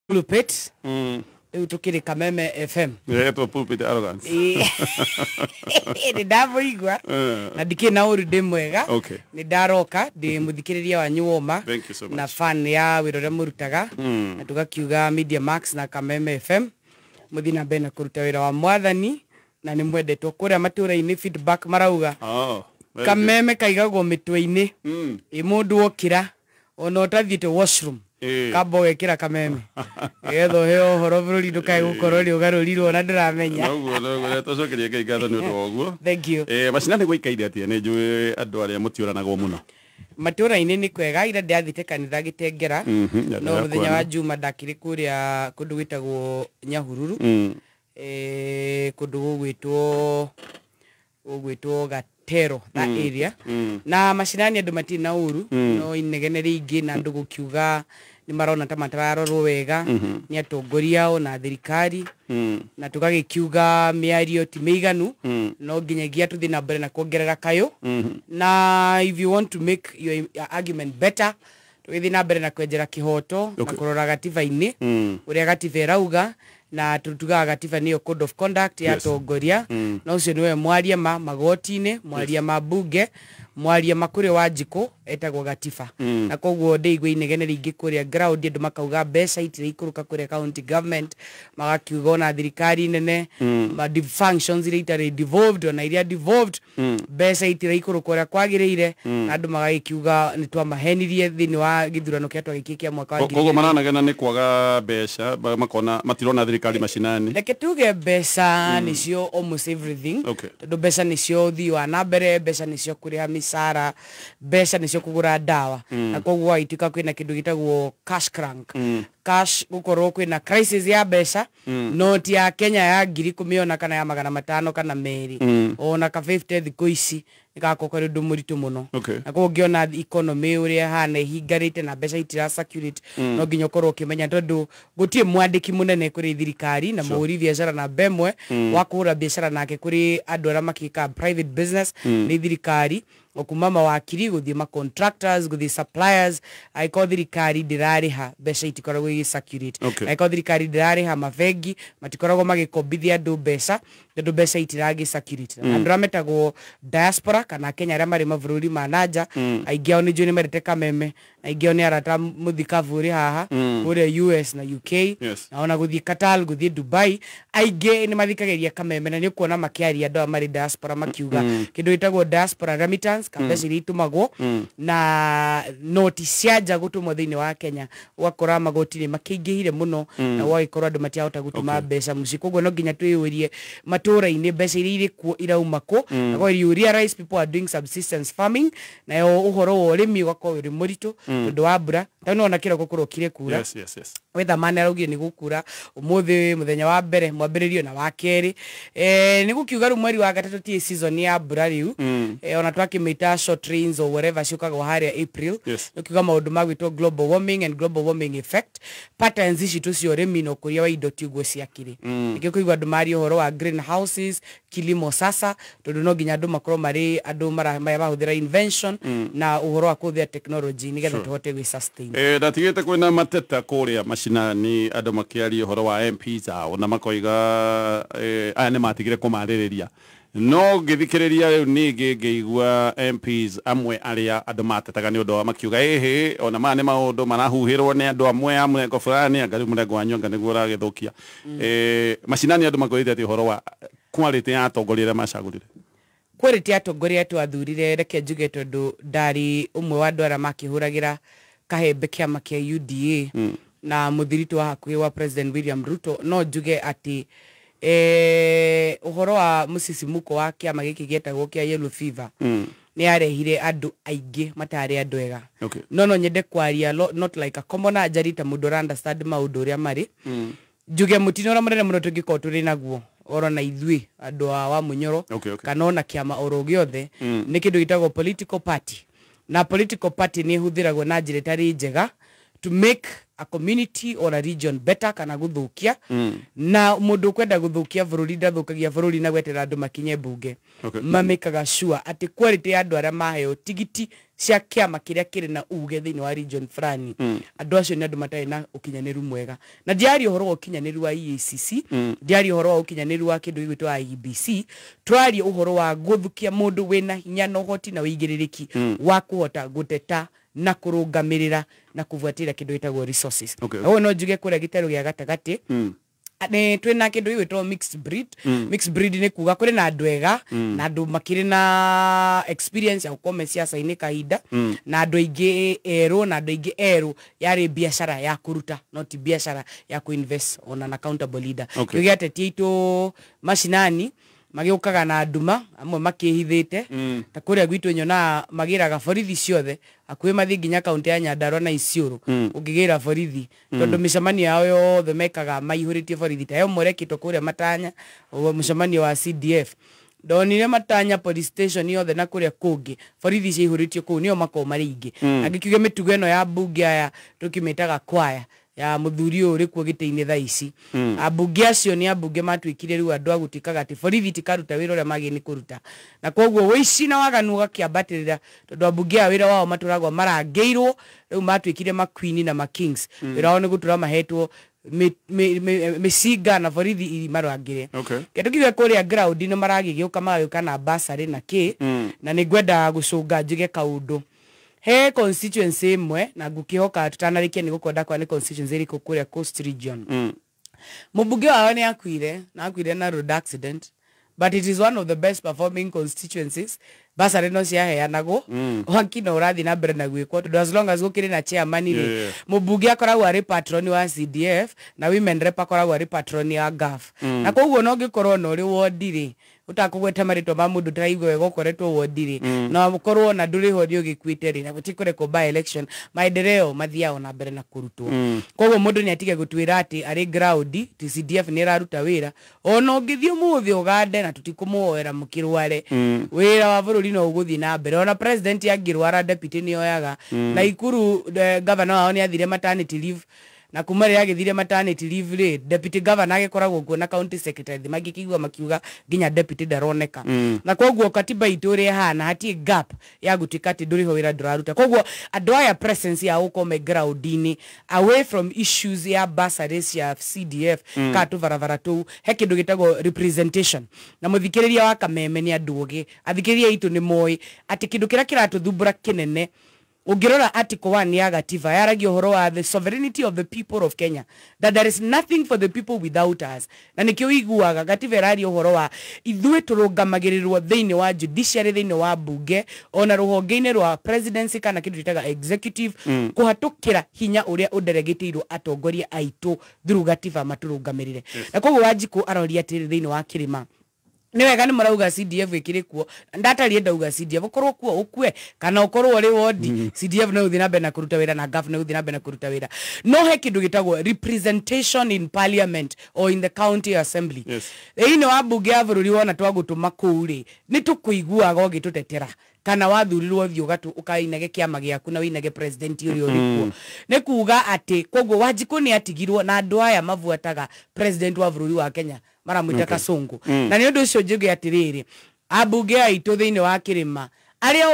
Pulpit. Rĩu tũkĩrĩ Kameme FM. Ĩretwo Pulpit Arrogance. Nĩ ndamũigua na ndikĩ na ũru, ndĩ mwega. Nĩ ndaroka ndĩ mũthikĩrĩria wanyu woma. Thank you so much. Na fan ya wĩra ũrĩa mũrutaga, na tũgakiuga Media Max na Kameme FM mũthiĩ na mbere na kũruta wĩra wa mwathani, na nĩ mwendetwo kũrĩa matũra-inĩ. Feedback marauga Oh, very good. Kameme kaigagwo mĩtwe-inĩ ĩ mũndũ wokĩra ona ũtathiĩte washroom, kamba ũgekĩra Kameme nĩgetha ũheo ũhoro bũrũri ndũkae gũkorwo nĩ ũgarũrirwo na ndũramenya. Noguo, noguo, tũcokerie Ngai ngatho nĩ ũndũ wa ũguo. Thank you. Macinani gũikaire atĩa? Nĩ njũĩ andũ arĩa mũtiũranagwo mũno. Matũra-inĩ nĩ kwega. Ira ndĩrathiĩte kanitha Gĩtengera, no mũthenya wa Juma ndakĩrĩ kũrĩa kũndũ gwĩtagwo Nyahururu, kũndũ gũgwĩtwo Gatero, that area. Na macinani andũ matirĩ na ũru, no inegene rĩingĩ na andũ gũkiuga nĩ marona ta matararorwo wega nĩ atongoria ao na thirikari, na tũgagĩkiuga mĩario ti mĩiganu, no nginyagia tũthiĩ na mbere na kuongerera kayũ. Na if you want to make your argument better, tũgĩthiĩ na mbere na kwenjera kĩhoto na kũrora gatiba-inĩ ũrĩa gatiba ĩrauga, na tugaga gatiba nĩyo code of conduct ya atongoria, na ũcio nĩwe mwaria ma magoti-inĩ, mwaria ma bunge, mwaria ma kũrĩ Wanjikũ etagwo gatiba. Na koguo ndĩigua inegene rĩingĩ kũrĩa ground, andũ makauga mbeca itiraikũrũka kũrĩa county government, magakiuga ona thirikari nene ma functions iria itarĩ devolved, ona iria devolved, mbeca itiraikũrũka ũrĩa kwagĩrĩire, na andũ magagĩkiuga nĩ twamahenirie thĩinĩ wa gĩthurano kĩrĩa twagĩkie kĩa mwaka wa Koguo 2000. maranagena nĩ kwaga mbeca, makona matirona thirikari macinani. Reke tuge mbeca nĩcio almost everything, tondũ mbeca nĩcio ũthii wa na mbere, mbeca nĩcio kũrĩha mĩcara, mbeca nĩcio kũgũra ndawa, na koguo gwagĩtuĩka kwĩna kĩndũ gĩtagwo cash crunch, cash gũkorwo kwĩna crisis ya mbeca. Noti ya Kenya ya 10,000 kũmĩona kana ya 500 kana 2 ona ka 50 thikũ ici nĩ gakorwo karĩ ũndũ mũritũ mũno. Na koguo ũngĩona economy ũrĩa ĩhana ĩhingarĩte na mbeca itira circulate, no nginya ũkorwo ũkĩmenya, tondũ gũtirĩ mwandĩki mũnene kũrĩ thirikari na mũhũri biacara namba ĩmwe wa kũhũra biacara nake kũrĩ andũ arĩa makĩkaga private business nĩ thirikari, o kuma mawakiri gũthiĩ ma contractors gũthiĩ suppliers. Angĩkorwo thirikari ndĩrarĩha, mbeca itikoragwo igĩ circulate. Angĩkorwo thirikari ndĩrarĩha, mabengi matikoragwo magĩkombithia andũ mbeca tondũ mbeca itiragĩ circulate. Na andũ arĩa metagwo diaspora kana Kenya arĩa marĩ mabũrũri ma nanja, aingĩ ao nĩ njũĩ nĩ mendete Kameme, aingĩ ao nĩ arata mũthikabu ũrĩ haha kũrĩa US na UK, na ona gũthiĩ Qatar, gũthiĩ Dubai, aingĩ nĩ mathikagĩrĩria Kameme, na nĩ ũkuona makĩaria andũ aya marĩ diaspora makiuga kĩndũ gĩtagwo diaspora remittance, ka mbeca iria itumagwo na noti cia nja gũtũmwo thĩinĩ wa Kenya, ũgakora magoti nĩ makĩingĩhire mũno na ũgagĩkorwo andũ matirahota gũtũma mbeca mũciĩ. Koguo no nginya twĩyũrie matũra-inĩ mbeca iria irĩ kuo irauma kũ, na kwa you realize people are doing subsistence farming, nayo ũhoro wa ũrĩmi ũgakorwo ũrĩ mũritũ tondũ wa mbura. Ta nĩwona kĩroko kũrokire kura. Weatherman araugire nĩ gũkura ũmũthĩ, mũthenya wa mbere mwambĩrĩrio na wa kerĩ, nĩ gũkiuga rĩu mweri wa gatatũ ti season ya mbura rĩu, ona twakĩmĩta short rains or whatever ciũkaga harĩa April. Nĩ kiuga maũndũ ma gwĩtwo global warming and global warming effect patterns ici tũ cia ũrĩmi na ũkũria wa indo ti ũguo ciakĩrĩ. Nĩkĩo kũigua andũ maria ũhoro wa greenhouses, kilimo sasa, tondũ no nginya andũ makorwo marĩ andũ marahũthĩra invention na ũhoro wa kũhũthĩra technology nĩgetha tũhote gwĩ sustain. Ndatigĩte kwĩna mateta kũrĩa macinani, andũ makĩaria ũhoro wa MPs ao na makoiga aya nĩ matigire kũmarĩrĩria, no ngĩthikĩrĩria rĩu ningĩ ngĩigua MPs amwe arĩa andũ matetaga nĩ ũndũ wa makiuga ĩhĩ ona maya nĩ maũndũ marahuhĩrwo nĩ andũ amwe a mũrengo fulani, anga rĩu mũrengo wanyu anga nĩguo ũragĩthũkia. Macinani andũ makwĩrĩte atĩ ũhoro wa quality ya atongoria arĩa macagũrire? Quality ya atongoria twathurire, reke njuge, tondũ ndarĩ ũmwe wa andũ arĩa makĩhũragĩra kahembe kĩama kĩa UDA na mũthiritũ wa hakuhĩ wa President William Ruto, no njuge atĩ ũhoro wa mũcicimuko wa kĩama gĩkĩ gĩetagwo kĩa yellow fever nĩ yarehire andũ aingĩ matarĩ andũ ega. No nyende kwaria not like a commoner, njari ta mũndũ ũra understand maũndũ ũrĩa marĩ. Njuge mũtino ũrĩa mũnene mũno tũngĩkorwo tũrĩ naguo oro na ithuĩ andũ a wa Munyoro kana ona kĩama oro gĩothe nĩ kĩndũ gĩtagwo political party, na political party nĩ ĩhũthĩragwo na njĩra ĩtarĩ njega to make a community or a region better kana gũthũkia. Na mũndũ ũkwenda gũthũkia bũrũri ndathũkagia bũrũri na gweterera andũ makinye mbunge. Mamĩkaga sure atĩ quality ya andũ arĩa maheo tigiti cia kĩama kĩrĩa kĩrĩ na uge thĩinĩ wa region fulani, andũ acio nĩ andũ matarĩ na ũkinyanĩru mwega. Na ndiaria ũhoro wa ũkinyanĩru wa EACC, ndiaria ũhoro wa ũkinyanĩru wa kĩndũ gĩgwĩtwo IEBC, tũraria ũhoro wa gũthukia mũndũ wĩna hinya na ũhoti na ũigĩrĩrĩki wa kũhota gũteta na kũrũngamĩrĩra na kũbuatĩrĩra kĩndũ gĩtagwo resources. Na no njuge kũrĩa gĩtarũ gĩa gatagatĩ nĩ twĩna kĩndũ gĩgwĩtwo mixed breed. Mixed breed nĩ kuga kũrĩ na andũ ega na andũ makĩrĩ na experience ya gũkorwo me ciaca-inĩ kahinda, na andũ aingĩ erũ, na andũ aingĩ erũ yarĩ biacara ya kũruta, no ti biacara ya kũinvest on an accountable leader. Kĩu gĩa ateti aitũ macinani magĩũkaga na nduma, amwe makĩhithĩte ta kũrĩa gwitũ nyonaga magĩraga borithi ciothe hakuhĩ mathiĩ nginya kaunti ya Nyandarua na Isiolo, ũngĩgĩra borithi tondũ mĩcemanio yao yothe mekaga maihũrĩtie borithi. Ta yo ĩmwe ĩrekĩtwo kũrĩa Matanya, mũcemanio wa CDF, ndonire Matanya police station yothe na kũrĩa kũngĩ borithi ciihũrĩtio kũu, nĩo makoragwo marĩ aingĩ. Angĩkiuga mĩtugo ĩno ya mbunge aya tũkĩmĩtaga kwaya ya mũthuri ũyũ ũrĩ kuo gĩtĩ-inĩ thaa ici, ambunge acio nĩ ambunge matuĩkire rĩu andũ a gũtuĩkaga atĩ borithi tikaruta wĩra ũrĩa magĩrĩire nĩ kũruta, na koguo ũici na waganu ũgakĩambatĩrĩra tondũ ambunge aya wĩra wao matũragwo marangĩirwo. Rĩu matuĩkire maqueen na makings, wĩra wao nĩ gũtũra mahetwo mĩcinga na borithi imarangĩre. Kĩndũ kiuge kũrĩa ground nĩ maragĩgĩũka magagĩũka na basarĩ na kĩ, na nĩ ngwenda gũcũnga njuge kaũndũ he constituency ĩmwe, na ngũkĩhoka tũtanarĩkia nĩ gũkwenda kwa nĩ constituency ĩrĩkũ kũrĩa Coast Region. Mũmbunge wao nĩ akuire, na akuire na road accident, but it is one of the best performing constituencies. Basarĩ no ciaheanagwo, waki no ũrathiĩ na mbere na gwĩkwo tondũ as long as gũkĩrĩ na chairman rĩ, mũmbunge akoragwo arĩ patron wa CDF na women rep akoragwo arĩ patron ya GAF, na koguo no ũngĩkorwo na ũrĩ wondi rĩ, ũtakũgweta marĩtwa ma mũndũ ũtaraigua wega ũkoretwo wondi rĩ, na ũkorwo na ndũrĩ ho nĩ ũgĩkuĩte rĩ, na gũtikũrekwo by election, maendeleo mathiaga na mbere na kũrutwo. Koguo mũndũ nĩ atige gũtwĩra atĩ arĩ ground ti CDF nĩ ĩraruta wĩra. Ona ũngĩthiĩ ũmũthĩ ũgande na tũtikũmũhoera mũkĩrware, wĩra wa bũrũri no ũgũthiĩ na mbere. Ona president angĩrwara, deputy nĩ oyaga. Na Ikuru governor wao nĩ athire maternity leave, na kuma rĩrĩa agĩthire maternity leave rĩ, deputy governor agĩkoragwo kuo na county secretary mangĩkĩigua makiuga nginya deputy ndaroneka. Na koguo katiba itũ ũrĩa ĩhana, hatirĩ gap ya gũtuĩka atĩ ndũrĩ ho wĩra ndũraruta. Koguo andũ aya presence yao gũkorwo me ground-inĩ away from issues ya bursaries cia CDF kana tũbarabara tũu, he kĩndũ gĩtagwo representation. Na mũthikĩrĩria wa Kameme nĩ andũ ogĩ, athikĩrĩria aitũ nĩ moĩ atĩ kĩndũ kĩrĩa kĩratũthumbũra kĩnene, ũngĩrora article 1 ya gatiba yaragia ũhoro wa the sovereignty of the people of Kenya, that there is nothing for the people without us. Na nĩkĩo ũiguaga gatiba ĩraria ũhoro wa ithuĩ tũrũgamagĩrĩrwo thĩinĩ wa judiciary, thĩinĩ wa bunge, ona rũhonge-inĩ rwa presidency kana kĩndũ twĩtaga executive, kũhatũkĩra hinya ũrĩa ũdelegĩtĩirwo atongoria aitũ through gatiba matũrũgamĩrĩre. Na koguo Wanjikũ aroria atĩrĩrĩ, thĩinĩ wa kĩrĩma nĩ wega nĩ marauga CDF ĩkĩrĩ kuo, ndatarie ndauga CDF ũkorwo kuo ũkue kana ũkorwo ũrĩ wondi, CDF no ũthiĩ na mbere na kũruta wĩra na GAF no ũthiĩ na mbere na kũruta wĩra, no he kĩndũ gĩtagwo representation in parliament or in the county assembly. Thĩinĩ wa mbunge ya bũrũri, wona twagũtũma kũu rĩ, nĩ tũkũiguaga ũgĩtũtetera kana wathurirwo ũthiĩ ũgatũ ũkainage kĩama gĩaku na ũinage president ũrĩa ũrĩ kuo. Nĩ kuga atĩ koguo Wanjikũ nĩ atigirwo na andũ aya mabuataga president wa bũrũri wa Kenya maramwĩta Kasongo. Na nĩ ũndũ ũcio njuge atĩrĩrĩ, ambunge aitũ thĩinĩ wa kĩrĩma arĩa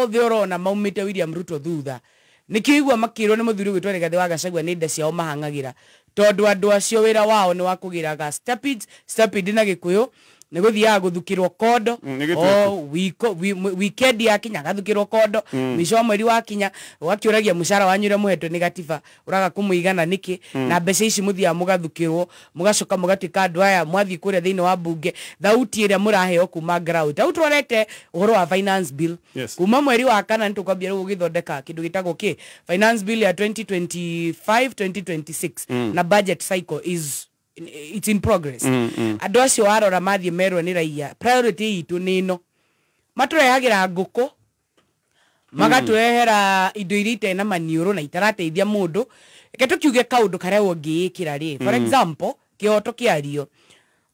othe ũrona maumĩte William Ruto thutha, nĩkĩo igua makĩrwo nĩ mũthuri ũgwĩtwo Rigathĩ wa Gachagua nĩ nda ciao mahang'agĩra, tondũ andũ acio wĩra wao nĩ wa kũgĩraga stepid stepid na Gĩkũyũ nĩ gũthiaga gũthukĩrwo kondo. Nĩ gĩtuĩku. O weekend yakinya agathukĩrwo kondo, mwisho wa mweri wakinya ũgakĩũragia mũcara wanyu ũrĩa mũhetwo nĩ gatiba ũraga kũmũigana nĩkĩ, na mbeca ici mũthiaga mũgathukĩrwo, mũgacoka mũgatuĩka andũ aya mwathiĩ kũrĩa thĩinĩ wa mbunge, thauti ĩrĩa mũraheo kuma ground hau tũrorete ũhoro wa finance bill. Kuma mweri wa kana nĩ tũkwambia rĩu gũgĩthondeka kĩndũ gĩtagwo kĩ finance bill ya 2025 2026, na budget cycle is it's in progress. Andũ acio warora mathiĩ merwo nĩ raia priority itũ nĩ ĩno, matũrehagĩra ngũkũ, magatũrehera indo iria itarĩ na maniũrũ na itarateithia mũndũ. Reke tũkiuge kaũndũ karĩa ũngĩĩkĩra rĩ, for example, kĩhoto kĩario,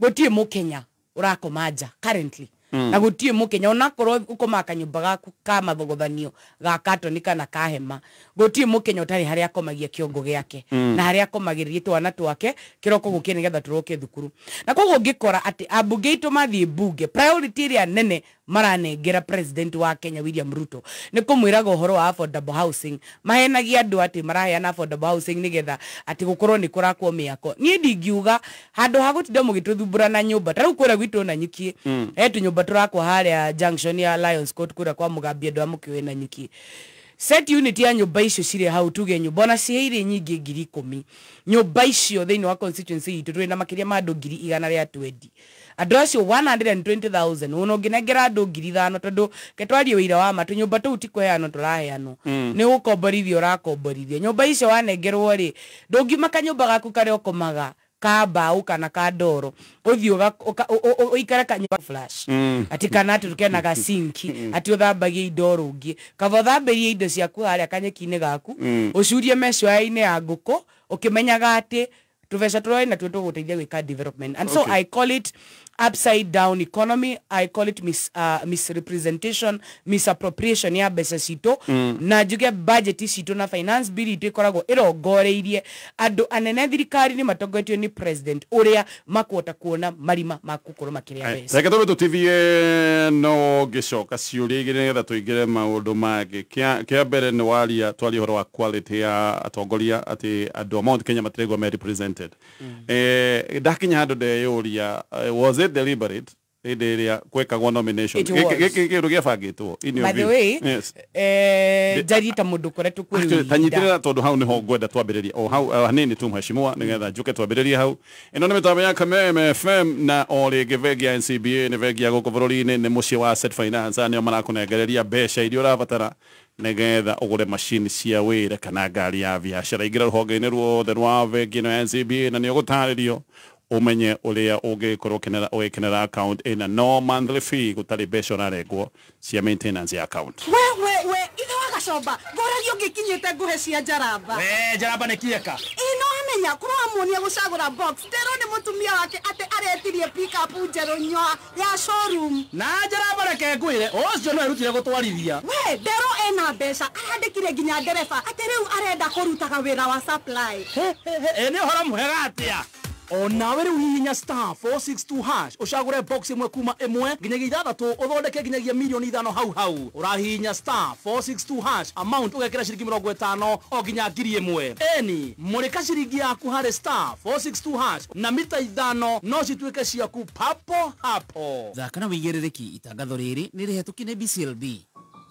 gũtirĩ mũkenya ũrakoma nja currently. Na gũtirĩ Mũkenya onakorwo ũkomaga kanyũmba gaku ka mathogothanio ga katoni kana ka hema, gũtirĩ Mũkenya ũtarĩ harĩa akomagia kĩongo gĩake na harĩa akomagĩrĩria twana twake kĩroko gũkĩe nĩgetha tũroke thukuru. Na koguo ũngĩkora atĩ ambunge aitũ mathiĩ mbunge, priority ĩrĩa nene maranengera president wa Kenya William Ruto nĩ kũmwĩraga ũhoro wa affordable housing. Mahenagia andũ atĩ maraheana affordable housing nĩgetha atĩ gũkorwo nĩ kũrakwo mĩako. Niĩ ndingiuga handũ ha gũtinda mũgĩtũthumbũra na nyũmba ta rĩu kũrĩa gwitũ Nanyuki, he tũnyũmba tũrakwo harĩa junction ya Lions Court kũrĩa kwa Mũgambi andũ a mũkĩũĩ Nanyuki. Set unit ya nyũmba icio cirĩ hau, tuge nyũmba ona ciheire nyingĩ 10,000, nyũmba icio thĩinĩ wa constituency itũ twĩ na makĩria ma andũ 120,000. Andũ acio 120,000 ũno ũngĩnengera andũ 5,000, tondũ ke twarie wĩira wa ma tũnyũmba tũu ti kũheanwo tũraheanwo, nĩ gũkomborithio ũrakomborithio. Nyũmba icio wanengerwo rĩ, ndũngiuma kanyũmba gaku karĩa ũkomaga ka mbaũ kana ka ndoro ũthiĩ ũikare kanyũmba flash ati kana atĩ kena gasinki ati ũthambagie indo rũngĩ, kaba ũthambĩrie indo ciaku harĩa kanyeki-inĩ gaku, ũcurie mecũa-inĩ ya ngũkũ ũkĩmenyaga atĩ tũbeca tũroĩ natuo tũgũteithia gwĩka development. And so I call it upside down economy. I call it misrepresentation, misappropriation ya mbeca citũ. Na njuge budget citũ na finance bill itũ ĩkoragwo ĩrongoreirie andũ anene thirikari-inĩ matongoretio nĩ president ũrĩa makuhota kuona marima ma gũkorwo makĩrĩa mbeca. Reke tũbe tũtithie no ngĩcoka ciũria igĩrĩ nĩgetha tũingĩre maũndũ mangĩ. Kĩa mbere nĩ waria twaria ũhoro wa quality ya atongoria atĩ andũ a Mount Kenya matiraigua me represented. Ndakinya handũ ndeyũria, was it deliberate hĩndĩ ĩrĩa gwekagwo nomination? Gĩkĩ kĩndũ gĩabangĩtwo? By the way, njarie ta mũndũ ũkoretwo kwĩ tanyitĩrĩra tondũ hau nĩho ngwenda twambĩrĩrie o hau hanini tu mheshimiwa nĩgetha njuke twambĩrĩrie hau. Ĩno nĩ mĩtambo ya Kameme FM na o rĩngĩ bengi ya NCBA nĩ bengi ya gũkũ bũrũri-inĩ, nĩ mũciĩ wa Asset Finance, nĩo marakũnengereria mbeca iria ũrabatara nĩgetha ũgũre macini cia wĩra kana ngari ya biacara. Ingĩra rũhonge-inĩ ruothe rwa bengi ĩno ya NCBA na nĩ ũgũtarĩrio umenye uria ũngĩkorwo ũgĩkenera account ĩna no monthly fee, gũtarĩ mbeca ũrarengwo cia maintenance ya account. We ithe wa Gacomba ngũragia ũngĩkinyĩte nguhe cia njaramba. We njaramba nĩ kĩeka ĩno amenya kũramuonia gũcagũra box ndĩrwo nĩ mũtumia wake atĩ aretirie pick up njerũ nyoa ya showroom. Na njaramba reke ngwĩre ũcio no erutire gũtwarithia. We nderwo ena mbeca arandĩkire nginya ndereba atĩ rĩu arenda kũrutaga wĩra wa supply. Nĩ ũhoro mwega atĩa? Onawe rĩu hihinya star 462 hash ũcagũre box ĩmwe kuma ĩmwe nginyagia ithathatũ ũthondeke nginyagia milioni 5 hau hau. Ũrahihinya star 462 hash amount ũgekĩra ciringi 50 o nginya 1,000. Eni mũrĩka ciringi yaku harĩ star 462 hash na mita 5 no cituĩke ciaku papo hapo. Thaka na wĩigĩrĩrĩki itangatho rĩrĩ nĩ rĩhetũkie nĩ BCLB.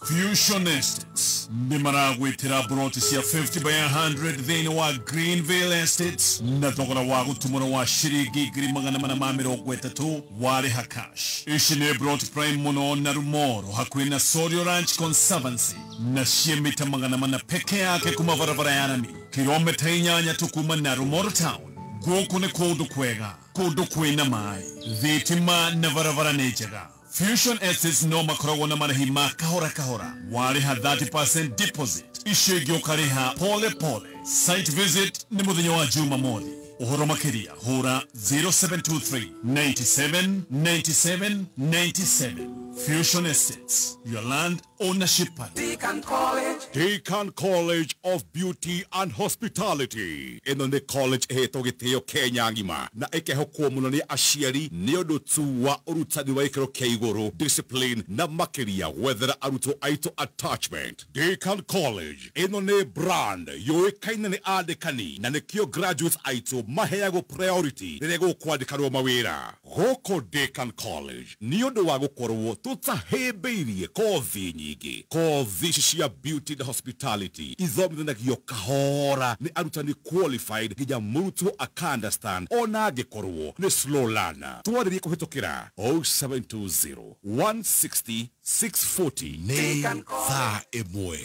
Fusion Estates nĩ maragwĩtĩra broti cia 50 by 100 thĩinĩ wa Greenvale Estates na thogora wa gũtumũra wa ciringi 430 warĩha cash. Ici nĩ broti prime mũno na Rumoro hakuhĩ na Sorio Ranch Conservancy na ciĩ mita 400 peke yake kuma barabara ya rami, kilomita 8 tu kuma na Rumoro town. Gũkũ nĩ kũndũ kwega, kũndũ kwĩna maĩ, thitima na barabara nĩ njega. Fusion Estates no makoragwo na marĩhi ma kahora kahora, warĩha 30% deposit, icio ingĩ ũkarĩha pole pole. Site visit nĩ mũthenya wa Jumamothi. Ũhoro makĩria hũra 0723 97 97 97. Fusion Estates, your land ownership partner. Deacon College. Deacon College of Beauty and Hospitality. Ĩno nĩ college ĩhetwo gĩtĩo Kenya ng'ima na ĩkehokwo mũno nĩ aciari nĩ ũndũ tu wa ũrutani wa gĩkĩro kĩa igũrũ, discipline na makĩria gwethera arutwo aitũ attachment. Deacon College ĩno nĩ brand yũĩkaine nĩ andĩkani na nĩkĩo graduates aitũ maheagwo priority rĩrĩa gũkwandĩkanwo mawĩra. Gũkũ Deacon College nĩ ũndũ wa gũkorwo tũtahĩmbĩirie kothi nyingĩ, kothi ici cia beauty and hospitality ithomithanagio kahora nĩ arutani qualified nginya mũrutwo aka understand ona angĩkorwo nĩ slow learner. Twarĩrie kũhĩtũkĩra 0720 160 640. Nĩ thaa 1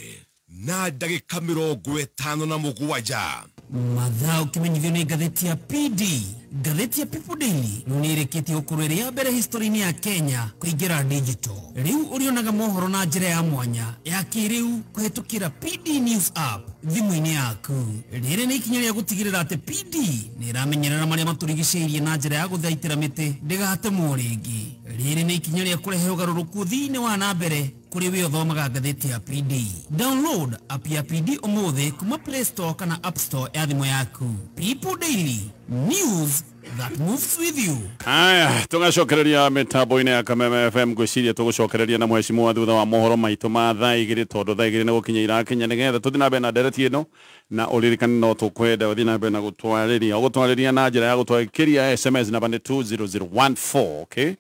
na ndagĩka 57. Mathaa ũkĩmenyithio nĩ ngathĩti ya PD. Ngathĩti ya People Daily rĩu nĩ ĩrĩkĩtie gũkorwo ĩrĩ ya mbere history-inĩ ya Kenya kũingĩra digital. Rĩu ũrĩonaga mohoro na njĩra ya mwanya ya kĩrĩu kũhetũkĩra PD News app thimũ-inĩ yaku. Rĩrĩ nĩ ikinya rĩa gũtigĩrĩra atĩ PD nĩ ĩramenyerera marĩa matũrigicĩirie na njĩra ya gũthaitĩra mĩtĩ ndĩgatemwo rĩngĩ. Rĩrĩ nĩ ikinya rĩa kũrehe ũgarũrũku thĩinĩ wa na mbere kũrĩ we ũthomaga ngathĩti ya PD. Download app ya PD ũmũthĩ kuma Play Store kana App Store ya thimũ yaku. People Daily, news that moves with you. Aya, tũgacokereria mĩtambo-inĩ ya Kameme FM ngwĩciria tũgũcokereria na mheshimiwa thutha wa mohoro maitũ ma thaa igĩrĩ tondũ thaa igĩrĩ nĩ gũkinya irakinya nĩgetha tũthiĩ na mbere na ndereti ĩno na ũririkane no tũkwenda ũthiĩ na mbere na gũtwarĩria ũgũtwarĩria na njĩra ya gũtwarĩria SMS namba nĩ 20014, okay?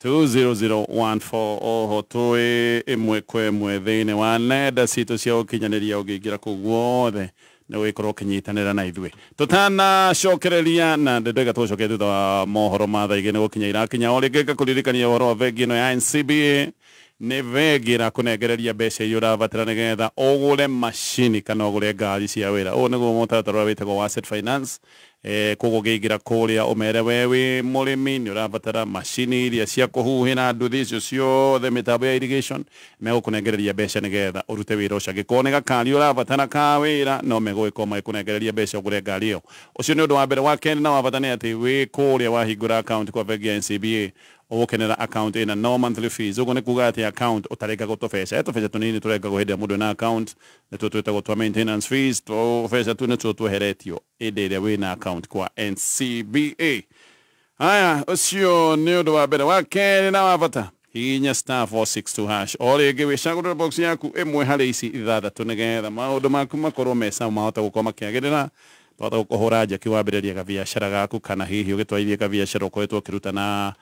20014 oho twĩ ĩmwe kwa ĩmwe thĩinĩ wa nenda citũ cia ũkinyanĩria ũngĩingĩra kũu guothe nĩ ũgĩkorwo ũkĩnyitanĩra na ithuĩ tũtanacokereria na ndĩndega tũcoke thutha wa mohoro ma thaa igĩrĩ nĩ gũkinya irakinya o rĩngĩ ngakũririkania ũhoro wa bengi ĩno ya NCBA nĩ bengi ĩrakũnengereria mbeca iria ũrabatara nĩgetha ũgũre macini kana ũgũre ngari cia wĩra. Ũũ nĩguo mũtaratara ũrĩa wĩtagwo wa asset finance. Koguo ũngĩingĩra kũrĩa ũmere we wĩ mũrĩmi nĩ ũrabatara macini iria cia kũhuhĩra nduthi icio ciothe mĩtambo ya irrigation megũkũnengereria mbeca nĩgetha ũrute wĩra ũcio. Angĩkorwo nĩ gakari ũrabatara ka wĩra no megũgĩkorwo magĩkũnengereria mbeca ũgũre ngari ĩyo. Ũcio nĩ ũndũ wa mbere. Wa kerĩ na wa bata nĩ atĩ wĩ kũrĩa wahingũra account kwa bengi ya NCBA ũgũkenera account ĩna no monthly fees. Ũguo nĩ kuga atĩ account ũtarengagwo tũbeca, tũbeca tũnini tũrengagwo hĩndĩ ĩrĩa mũndũ ena account nĩtuo twĩtagwo twa maintenance fees, tũbeca tu nĩtuo tweheretio hĩndĩ ĩrĩa wĩna account kwa NCBA. Haya, ũcio nĩ ũndũ wa mbere. Wa kerĩ na wa bata, hihinya star 462 hash o rĩngĩ wĩcagũrĩre box yaku ĩmwe harĩ ici ithathatũ nĩgetha maũndũ maku makorwo me sawa mahote gũkorwo makĩagĩrĩra twahota gũkũhũra njeki wambĩrĩrie gabiacara gaku kana hihi ũgĩtwarithie gabiacara ũkoretwo ũkĩruta na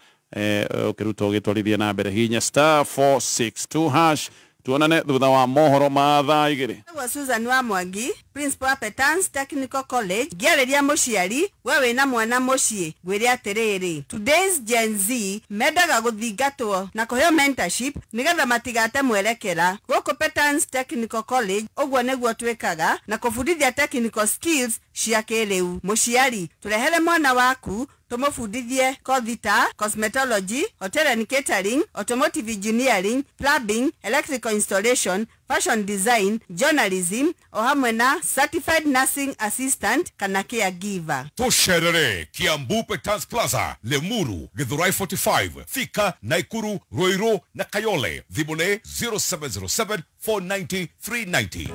ũkĩruta ũgĩtwarithia na mbere. Hihinya star 462 hash tuonane thutha wa mohoro ma thaa igĩrĩ. Wa Susan wa Mwangi, Principal Petans Technical College, ngĩarĩria mũciari we wĩna mwana mũciĩ ngwĩre atĩrĩrĩ, today's Gen Z mendaga gũthingatwo na kũheo mentorship nĩgetha matigate mwerekera. Gũkũ Petans Technical College ũguo nĩguo twĩkaga na kũbundithia technical skills cia kĩrĩu. Mũciari tũrehere mwana waku tumufundithie kothi ta cosmetology, hotel and catering, automotive engineering, plumbing, electrical installation, fashion design, journalism, o hamwe na certified nursing assistant kana caregiver. Tusherere Kiambu Petans Plaza, Limuru, Githurai 45, Thika, Naikuru, Ruiru na Kayole. Thimũ nĩ 0707 490 390.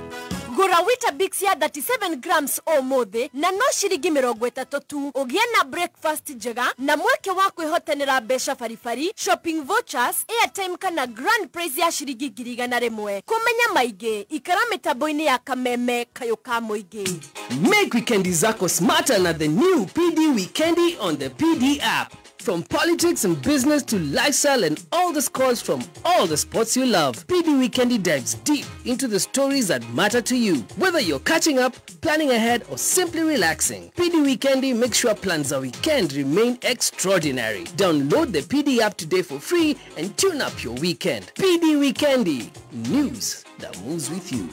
Gura Weetabix ya 37 grams ũmũthĩ na no ciringi 30 tu ũgĩe na breakfast njega na mweke wa kwĩhotanĩra mbeca baribari, shopping vouchers, airtime kana grand prize ya ciringi 100,000. Kũmenya maingĩ ikara mĩtambo-inĩ ya Kameme kayũ ka mũingĩ. Make weekendi zako smarter na the new PD Weekendi on the PD app. From politics and business to lifestyle and all the scores from all the sports you love, PD Weekendi dives deep into the stories that matter to you. Whether you're catching up, planning ahead, or simply relaxing, PD Weekendi makes sure plans a weekend remain extraordinary. Download the PD app today for free and tune up your weekend. PD Weekendi, news that moves with you.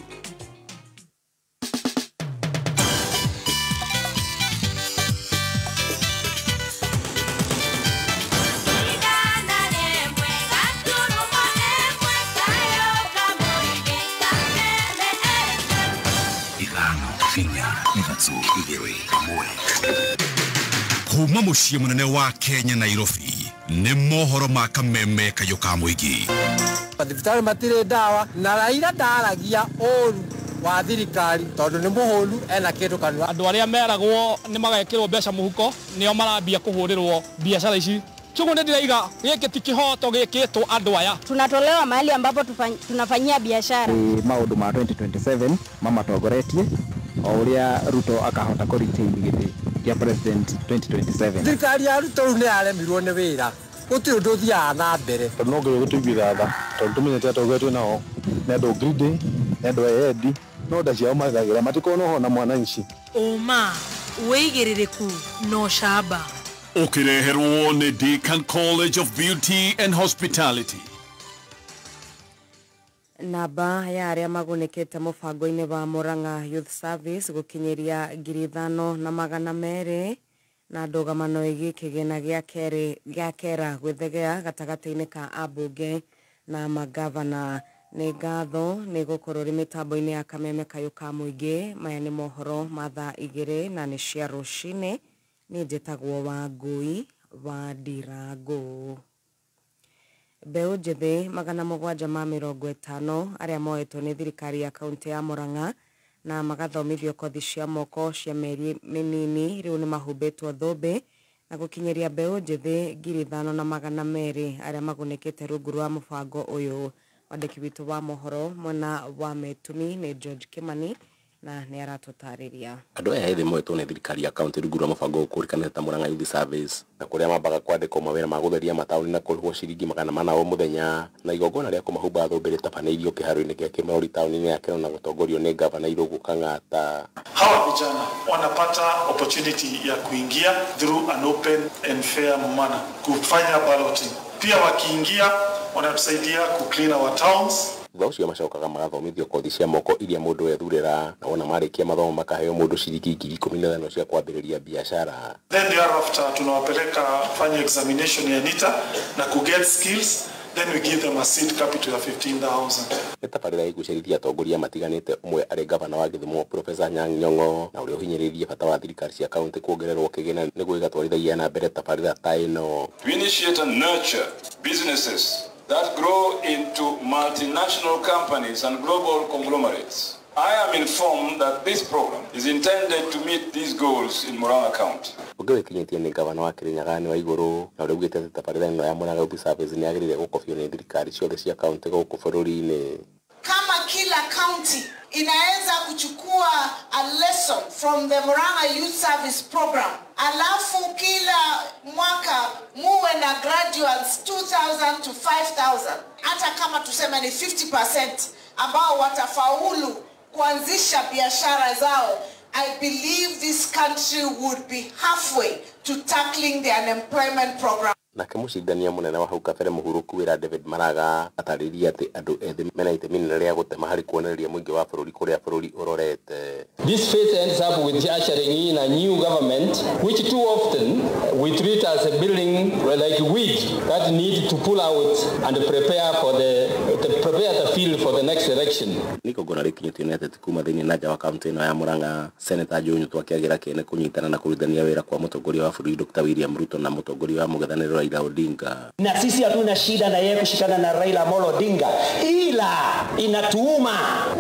Kuma muciĩ mũnene wa Kenya Nairobi nĩ mohoro ma Kameme kayũ ka mũingĩ. Mathibitarĩ matirĩ ndawa na Raila ndaragia ũru wa thirikari tondũ nĩ mũhũnu ena kĩndũ kanua. Andũ arĩa meragwo nĩ magekĩrwo mbeca mũhuko nĩo marambia kũhũrĩrwo biacara ici. Chugu nĩ ndĩraiga gĩkĩ ti kĩhoto gĩkĩtwo andũ aya. Tunatolewa mahali ambapo tunafanyia biashara. Maũndũ ma 2027 mamatongoretie o ũrĩa Ruto akahota kũ retain gĩtĩ kĩa president 2027. Thirikari ya Ruto rĩu nĩ yaremirwo nĩ wĩra, gũtirĩ ũndũ ũthiaga na mbere. Tondũ no nginya gũtũiguithia tha, tondũ tũmenyete atongoria twĩ nao nĩ andũ greedy, nĩ andũ endi, no nda ciao mathagĩra matikorwo na ũhoro na mwananchi. Ũma, wĩigĩrĩrĩku na ũcamba. Ũkĩreherwo nĩ Deakin College of Beauty and Hospitality. Namba ya arĩa magunĩkĩte mũbango-inĩ wa Murang'a Youth Service gũkinyĩria 5,200 Na ndũgamano ĩgiĩ kĩgĩna gĩa kerĩ gĩa kera gwĩthegea gatagatĩ-inĩ ka ambunge na magavana. Nĩ ngatho nĩ gũkorwo rĩ mĩtambo-inĩ ya Kameme Kayũ ka Mũingĩ. Maya nĩ mohoro ma thaa 2 na nĩ cia rũcinĩ. Niĩ njĩtagwo Wangui wa Ndirangũ. Mbeũ njĩthĩ 750 arĩa moetwo nĩ thirikari ya kaunti ya Murang'a na magathomithio kothi cia moko cia mĩeri mĩnini rĩu nĩ mahumbĩtwo thũmbĩ na gũkinyĩria mbeũ njĩthĩ 5200 arĩa magunĩkĩte rungu rwa mũbango ũyũ. Mwandĩki witũ wa mohoro mwena wa Metumi nĩ George Kimani na nĩ aratũtarĩria. Andũ aya ethĩ moetwo nĩ thirikari ya kaunti rungu rwa mũbango ũkũrĩkanĩte ta Murang'a Youth Service, na kũrĩa mambaga kwandĩkwo mawĩra ma gũtheria mataũni na kũrĩhwo ciringi 400 o mũthenya, na igongona rĩa kũmahumba thũmbĩ rĩtabanĩirio kĩharo-inĩ kĩa Kĩmarori taũni-inĩ ya Kĩrũ na gũtongorio nĩ gavana Irũngũ Kang'ata. Hawa vijana wanapata opportunity ya kuingia through an open and fair manner kufanya balloting. Pia wakiingia wanatusaidia ku clean our towns. Thutha ũcio macokaga magathomithio kothi cia moko iria mũndũ ethurĩra, na wona marĩkia mathomo makaheo mũndũ ciringi 15,000 cia kwambĩrĩria biacara. Then thereafter tunawapeleka fanya examination ya NITA na ku get skills, then we give them a seed capital ya 15,000. Nĩ tabarĩra ĩgucĩrĩirie atongoria matiganĩte, ũmwe arĩ gavana wa Gĩthumo Professor Anyang' Nyong'o, na ũrĩa ũhinyĩrĩirie bata wa thirikari cia kaunti kuongererwo kĩgĩna nĩguo ĩgatwarithagia na mbere tabarĩra ta ĩno. To initiate and nurture businesses that grow into multinational companies and global conglomerates. I am informed that this program is intended to meet these goals in Murang'a County. Ũngĩ wĩkinyĩtie nĩ gavana wa Kĩrĩnyaga nĩ Waigũrũ, na ũrĩa augĩte atĩ tabarĩra ĩno ya Murang'a Youth Service nĩ yagĩrĩire gũkobio nĩ thirikari ciothe cia kaunti gũkũ bũrũri-inĩ. Kama kila county inaweza kuchukua a lesson from the Murang'a Youth Service program, alafu kila mwaka muwe na graduates 2,000 to 5,000, hata kama tuseme ni 50% ambao watafaulu kuanzisha biashara zao, I believe this country would be halfway to tackling the unemployment program. Nake mũcindania mũnene wa hau kabere mũhurũku wĩra David Maraga atarĩria atĩ andũ ethĩ mena itemi inene rĩa gũtema harĩ kuonereria mũingĩ wa bũrũri kũrĩa bũrũri ũrorete. This phase ends up with ushering in a new government which too often we treat as a building like weed that need to pull out and prepare for the prepare the field for the next election. Nĩ igongona rĩkinyĩtio nĩ ateti kuma thĩinĩ na nja wa kaunti ĩno ya Murang'a, Seneta Joe Nyutu akĩagĩra kĩene kũnyitana na kũrutithania wĩra kwa mũtongoria wa bũrũri Dr. William Ruto na mũtongoria wa mũng'ethanĩro Raila Odinga. Na sisi hatuna shida na yeye kushikana na Raila Amolo Odinga, ila inatuuma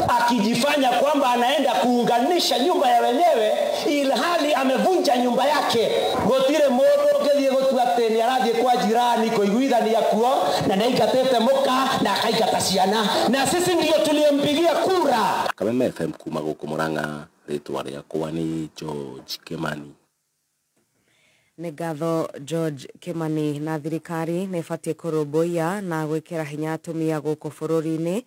akijifanya kwamba anaenda kuunganisha nyumba ya wenyewe ilhali amevunja nyumba yake. Gutire mundu ungithie gutua ati ni arathie kwa jirani kuiguithania kuo na nĩaingatĩte muka na akaingata ciana, na sisi ndio tuliempigia kura. Kameme FM kuma gũkũ Murang'a, rĩtwa rĩakwa nĩ George Kimani. Nĩ ngatho George Kimani. Na thirikari nĩ ĩbatiĩ kũrũmbũiya na gwĩkĩra hinya atumia gũkũ bũrũri-inĩ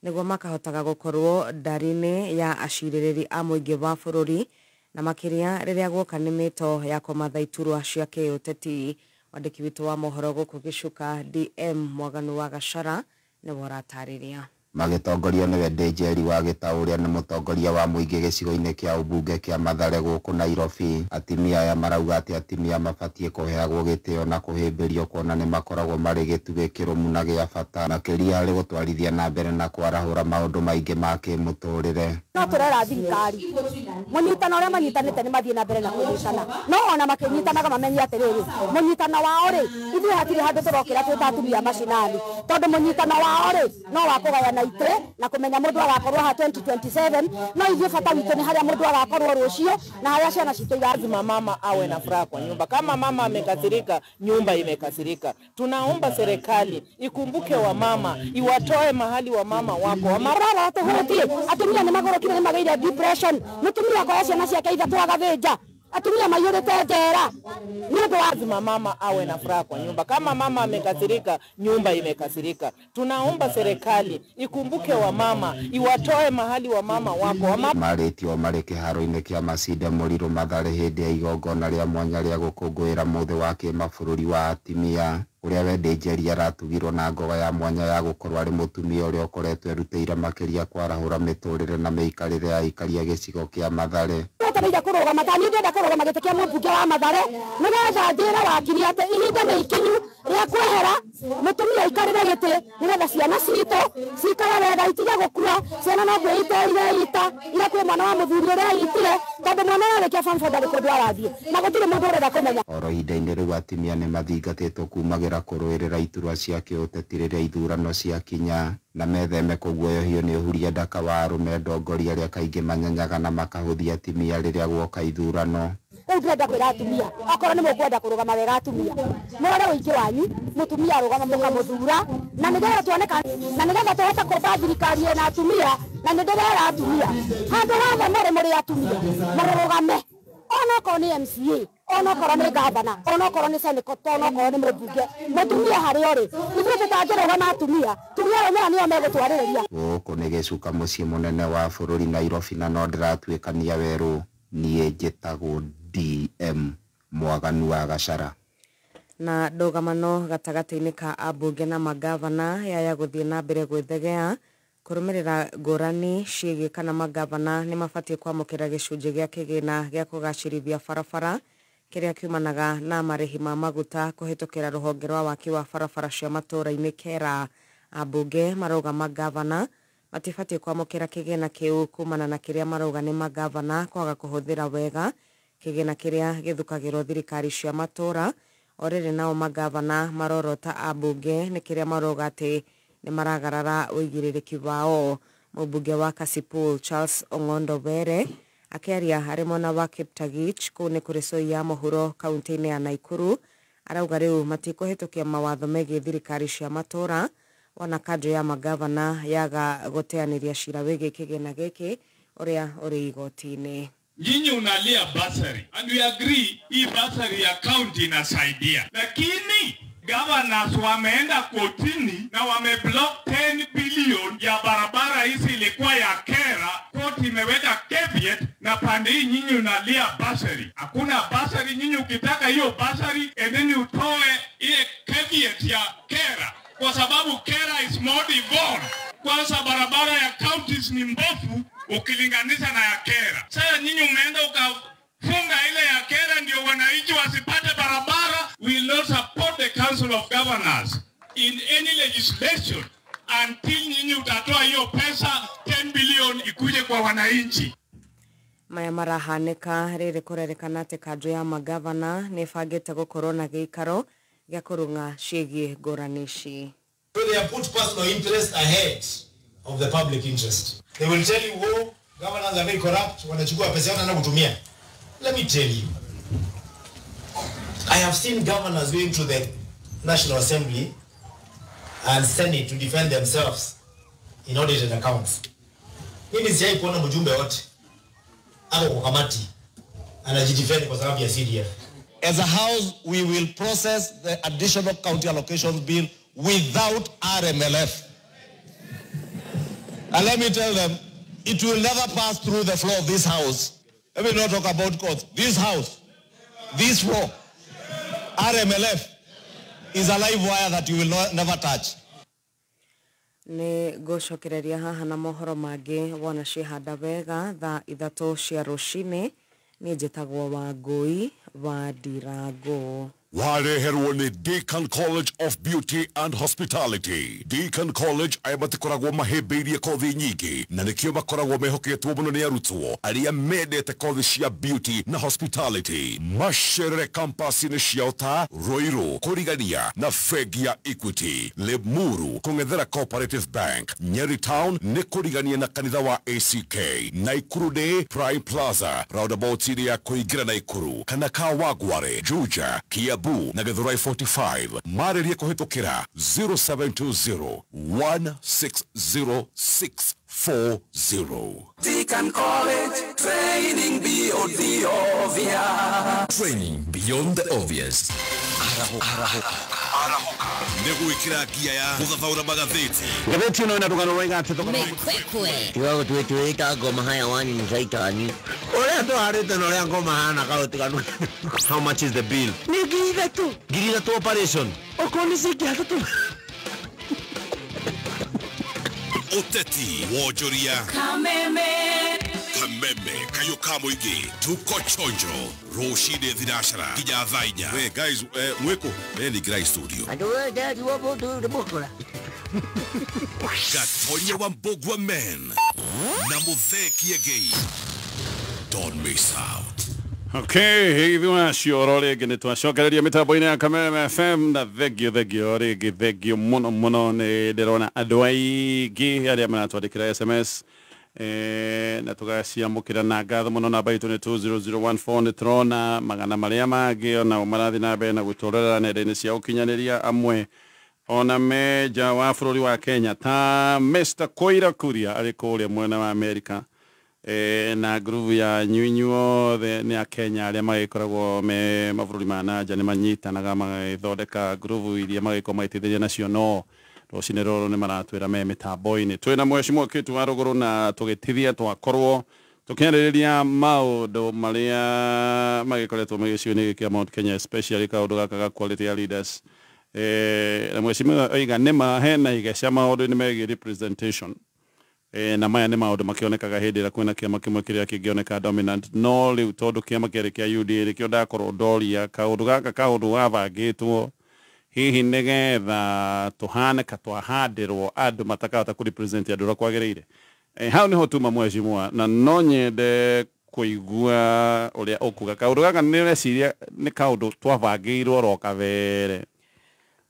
nĩguo makahotaga gũkorwo ndari-inĩ ya acirĩrĩri a mũingĩ wa bũrũri, na makĩria rĩrĩa guoka nĩ mĩto ya kũmatha iturwa cia kĩũteti. Mwandĩki witũ wa mohoro gũkũ Gĩcuka DM Mwaganu wa Gachara nĩwe ũratarĩria. Magĩtongorio nĩwe Ndĩnjeri wa Gĩtaũ ũrĩa nĩ mũtongoria wa mũingĩ gĩcigo-inĩ kĩa ũmbunge kĩa Mathare gũkũ Nairobi. Atumia aya marauga atĩ atumia mabatiĩ kũheagwo gĩtĩo na kũhĩmbĩrio kuona nĩ makoragwo marĩ gĩtugĩ kĩrũmu na gĩa bata, makĩria harĩ gũtwarithia na mbere na kwarahũra maũndũ maingĩ ma kĩmũtũrĩre. No tũrera thirikari mũnyitano ũrĩa manyitanĩte nĩ mathiĩ na mbere na kũnyitana, no ona makĩnyitanaga mamenye atĩrĩrĩ, mũnyitano wao rĩ, ithuĩ hatirĩ handũ tũrokĩra twĩ ta atumia macinani, tondũ mũnyitano wao rĩ no wa kũgayana itĩ na kũmenya mũndũ agakorwo ha 2027, no ithuĩ bata witũ nĩ harĩa mũndũ agakorwo rũciũ na harĩa ciana citũ. Lazima mama awe na furaha kwa nyumba. Kama mama amekasirika, nyumba imekasirika. Tunaomba serikali ikumbuke wamama, iwatoe mahali wamama wako. Wamama tuhutie atumia nĩ magorokire, nĩ magĩire depression, mũtumia akoya ciana ciake ithatũ agathĩnja, atumia maiyũrĩte njera nĩ ũndũ wa lazima mama awe na furaha kwa nyumba. Kama mama amekasirika, nyumba imekasirika. Tunaomba serikali ikumbuke wamama, iwatoe mahali wamama wako. Marĩtio marĩ kĩharo-inĩ kĩa Masinde Mũrirũ Mathare hĩndĩ ya igongona rĩa mwanya rĩa gũkũngũĩra mũthĩ wa kĩmabũrũri wa atumia. Ũrĩa Wendy Njeri aratugirwo na ngoga ya mwanya ya gũkorwo arĩ mũtumia ũrĩa ũkoretwo erutĩire makĩria kwarahũra mĩtũrĩre na mĩikarĩre ya aikari a gĩcigo kĩa Mathare. Wetereire kũrũgama ta niĩ ndĩrenda kũrũgama gĩtĩ kĩa mũmbunge wa Mathare nĩgetha njĩre wakiri atĩ ihinda nĩ ikinyu rĩa kwehera mũtumia aikarĩre gĩtĩ nĩgetha ciana citũ cikare wega itige gũkua. Ciana no kwĩita ireita ira kwĩ mwana wa mũthuri ũreitire tondũ mwana ararĩkia form four ndarĩ kũndũ arathiĩ na gũtirĩ mũndũ ũrenda kũmenya. Oro ihinda-inĩ rĩu atumia nĩ mathingatĩtwo kumagĩra kũrũĩrĩra iturwa cia kĩũteti rĩrĩa ithurano ciakinya na metheme kũguoyohio nĩ ũhuria ndaka wa arũme ndongoria arĩa kaingĩ manyanyaga na makahũthia atumia rĩrĩa guoka ithurano. Rĩu ndĩrenda kwĩra atumia okorwo nĩ mũkwenda kũrũgama wega atumia mũrore ũingĩ wanyu mũtumia arũgama mũkamũthura na nĩgetha tuoneka na nĩgetha tũhote kũmba thirikari ĩna atumia na nĩ ndĩrera atumia handũ hothe mũrĩ atumia mũrũgame onokorwo nĩ MCA onokorwo nĩ gavana onokorwo nĩ senator onokorwo nĩ mũmbunge mũtumia harĩa ũrĩ ithuĩ tũtangĩrũgama atumia tumia arũme nĩo megũtwarĩrĩria. Gũkũ nĩ gĩcuka mũciĩ mũnene wa bũrũri Nairobi na no ndĩratuĩkania werũ. Niĩ njĩtagwo DM Mwaganu wa Gachara. Na ndũgamano gatagatĩ-inĩ ka ambunge na magavana yaya gũthiĩ na mbere gwĩthegea kũrũmĩrĩra ngũrani ciĩgiĩ kana magavana nĩ mabatiĩ kwamũkĩra gĩcunjĩ gĩa kĩgĩna gĩa kũgacĩrithia barabara kĩrĩa kiumanaga na marĩhi ma maguta kũhĩtũkĩra rũhonge rwa waki wa barabara cia matũũra-inĩ KERA. Ambunge marauga magavana matibatiĩ kwamũkĩra kĩgĩna kĩu kumana na kĩrĩa marauga nĩ magavana kwaga kũhũthĩra wega kĩgĩna kĩrĩa gĩthukagĩrwo thirikari cia matũũra. O rĩrĩ nao magavana marorota ambunge nĩ kĩrĩa marauga atĩ nĩ maragarara ũigĩrĩrĩki wao. Mũmbunge wa Kasipul Charles Ong'ondo Were akĩaria arĩ mwena wa Kiptagich kũu nĩ kũrĩ Soi ya mũhuro kaunti-inĩ ya Naikuru arauga rĩu matikũhĩtũkia mawatho megiĩ thirikari cia matũũra ona kanjũ ya magavana yaga gũteanĩria cira wĩgiĩ kĩgĩna gĩkĩ ũrĩa ũrĩ igoti-inĩ. Nyinyi unalia bursary and we agree hii bursary ya county inasaidia, lakini governors wameenda kotini na wameblock 10 billion ya barabara hizi ilikuwa ya KERA. Koti imeweka caveat na pande hii nyinyi unalia bursary. Hakuna bursary. Nyinyi ukitaka hiyo bursary endeni utoe ile caveat ya KERA kwa sababu KERA is more devolved. Kwanza barabara ya counties ni mbovu ukilinganisha na ya KERA. Sasa nyinyi umeenda ukafunga ile ya KERA ndio wananchi wasipate barabara. We will not support the Council of Governors in any legislation until nyinyi utatoa hiyo pesa 10 billion ikuje kwa wananchi. Maya marahanĩka rĩrĩ kũrerĩkana atĩ kanjũ ya magavana nĩ ĩbangĩte gũkorwo na gĩikaro gĩa kũrũng'a ciĩgiĩ ngũrani ici. So they have put personal interest ahead of the public interest. They will tell you, oh, governors are very corrupt, wanachukua pesa yao na kutumia. Let me tell you, I have seen governors going to the National Assembly and Senate to defend themselves in audited accounts. Mimi sijai kuona mjumbe wote ako kwa kamati anajidefend kwa sababu ya CDF. As a house, we will process the additional county allocations bill without RMLF. And let me tell them, it will never pass through the floor of this house. Let me not talk about courts. This house, this floor, RMLF is a live wire that you will not, never touch. Nĩ ngũcokereria haha na mohoro mangĩ wona ciĩhanda wega thaa 3 cia rũcinĩ. Niĩ njĩtagwo Wangũi wa Ndirango. Wareherwo nĩ Deacon College of Beauty and Hospitality. Deacon College aya matikoragwo mahĩmbĩirie kothi nyingĩ na nĩkĩo makoragwo mehoketwo mũno nĩ arutwo arĩa mendete kothi cia beauty na hospitality. Macerere campus-inĩ ciao ta Ruiru, kũrigania na bengi ya Equity, Limuru kũng'ethera Cooperative Bank, Nyeri Town nĩ kũrigania na kanitha wa ACK, Naikuru nĩ Prime Plaza roundabout-inĩ ya kũingĩra Naikuru kana Kawangware, Juja, Kiambu na Githurai 45. Marĩrie kũhĩtũkĩra 0720 160640. Deacon College, training beyond the obvious. Training beyond the obvious. Nĩ gwĩkĩra ngia ya gũthathaũra magathĩti. Ngathĩti ĩno ĩna rũgano rwaiga atĩ thogora Kiwago twĩtwĩta ngoma hayawani ni shaitani. Ũrĩa tũharĩte na ũrĩa ngoma hana kaũtiganu. How much is the bill? Nĩ 3,000. 3,000 operation. Okorwo nĩ ciringi 3. Uteti wonjoria Kameme. Kameme kayo ka mũingĩ tuko chonjo rũcinĩ thinacara nginya thaa 4. We guys, mwĩkũ ningĩrai studio. Andũ ndariwo mũndũ nĩ mũkora. Gatonye wa Mbugua Men na Muthee Kiengei. Don't miss out. Okay, ithuĩ acio oro rĩngĩ nĩ twacokereria mĩtambo-inĩ ya Kameme FM na thengio thengio rĩngĩ thengio mũno mũno. Nĩ ndĩrona andũ aingĩ arĩa maratwandĩkĩra SMS na tũgaciamũkĩra na ngatho mũno. Namba itũ nĩ 20014. Nĩ tũrona magana marĩa mangĩ onao marathiĩ na mbere na gũtũrorera nenda-inĩ cia ũkinyanĩria, amwe ona me nja wa bũrũri wa Kenya ta Mr. Koira Kuria arĩ kũrĩa mwena wa Amerika, na ngurubu ya nyuinyuothe nĩ a Kenya arĩa magĩkoragwo me mabũrũri ma nanja nĩ manyitanaga magĩthondeka ngurubu iria magĩkorwo magĩteithĩrĩria nacio, no rũcinĩ rũrũ nĩ maratwĩra me mĩtambo-inĩ. Twĩna mheshimiwa Kĩtu wa Rũgũrũ na tũgĩtithia twakorwo tũkĩarĩrĩria maũndũ marĩa magĩkoretwo me gĩcigo-inĩ gĩkĩ kĩa Mount Kenya, especially kaũndũ gaka ga quality ya leaders. Na mheshimiwa oiga nĩma hena igeca maũndũ-inĩ megiĩ representation, na maya nĩ maũndũ makĩonekaga hĩndĩ ĩrĩa kwĩna kĩama kĩmwe kĩrĩa kĩngĩoneka dominant, no rĩu tondũ kĩama kĩarĩ kĩa UDA nĩkĩo ndakorwo ndoria kaũndũ gaka kaũndũ gabangĩtwo hihi nĩgetha tũhane ka twahandĩrwo andũ matakahota kũ represent andũ ũrĩa kwagĩrĩire. Hau nĩho tuma mheshimiwa, na no nyende kũigua ũrĩa ũkuga kaũndũ gaka nĩ ũreciria nĩ kaũndũ twabangĩirwo oro kabere.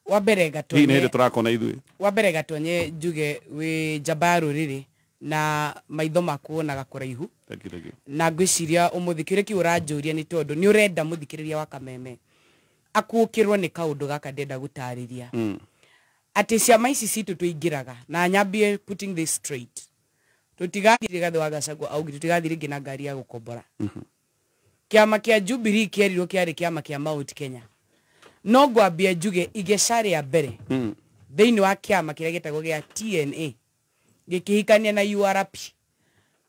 Wa mbere hihi nĩ Gatonye, hĩndĩ tũrakona ithuĩ? Wa mbere Gatonye njuge wĩ njamba ya rũrĩrĩ na maitho maku wonaga kũraihu. Thank you, thank you. Na ngwĩciria ũmũthĩ kĩũria kĩu ũranjũria nĩ tondũ nĩ ũrenda mũthikĩrĩria wa Kameme akuũkĩrwo nĩ kaũndũ gaka ndĩrenda gũtarĩria. Atĩ ciama ici citũ tũingĩraga, na nyambie putting this straight, tũtigathiĩ Rigathĩ wa Gachagua augire tũtigathiĩ rĩngĩ na ngari ya gũkombora. Kĩama kĩa Jubilee kĩerirwo kĩarĩ kĩama kĩa Mount Kenya, no ngwambia njuge igeca rĩa mbere thĩinĩ wa kĩama kĩrĩa gĩtagwo gĩa TNA gĩkĩhikania na URP,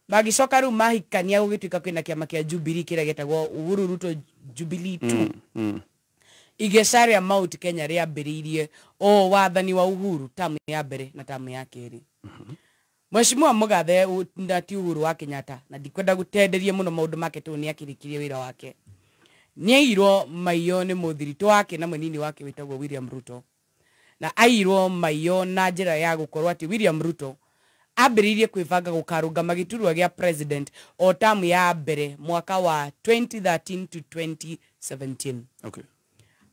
magĩcoka rĩu mahikania gũgĩtuĩka kwĩna kĩama kĩa Jubilee kĩrĩa gĩtagwo Uhuru Ruto Jubilee 2. Igeca rĩa Mount Kenya rĩambĩrĩirie o wathani wa Uhuru tamu ya mbere na tamu ya kerĩ. Mheshimiwa Mũgathe na ti Uhuru wa Kenyatta, na ndikwenda gũtenderia mũno maũndũ make tondũ nĩ akĩrĩkirie wĩra wake, nĩ airwo maiyo nĩ mũthiritũ wake na mũnini wake wĩtagwo William Ruto, na airwo maiyo na njĩra ya gũkorwo atĩ William Ruto ambĩrĩirie kwĩbanga gũkarũgama gĩturwa gĩa president o tamu ya mbere mwaka wa 2013 to 2017. Okay.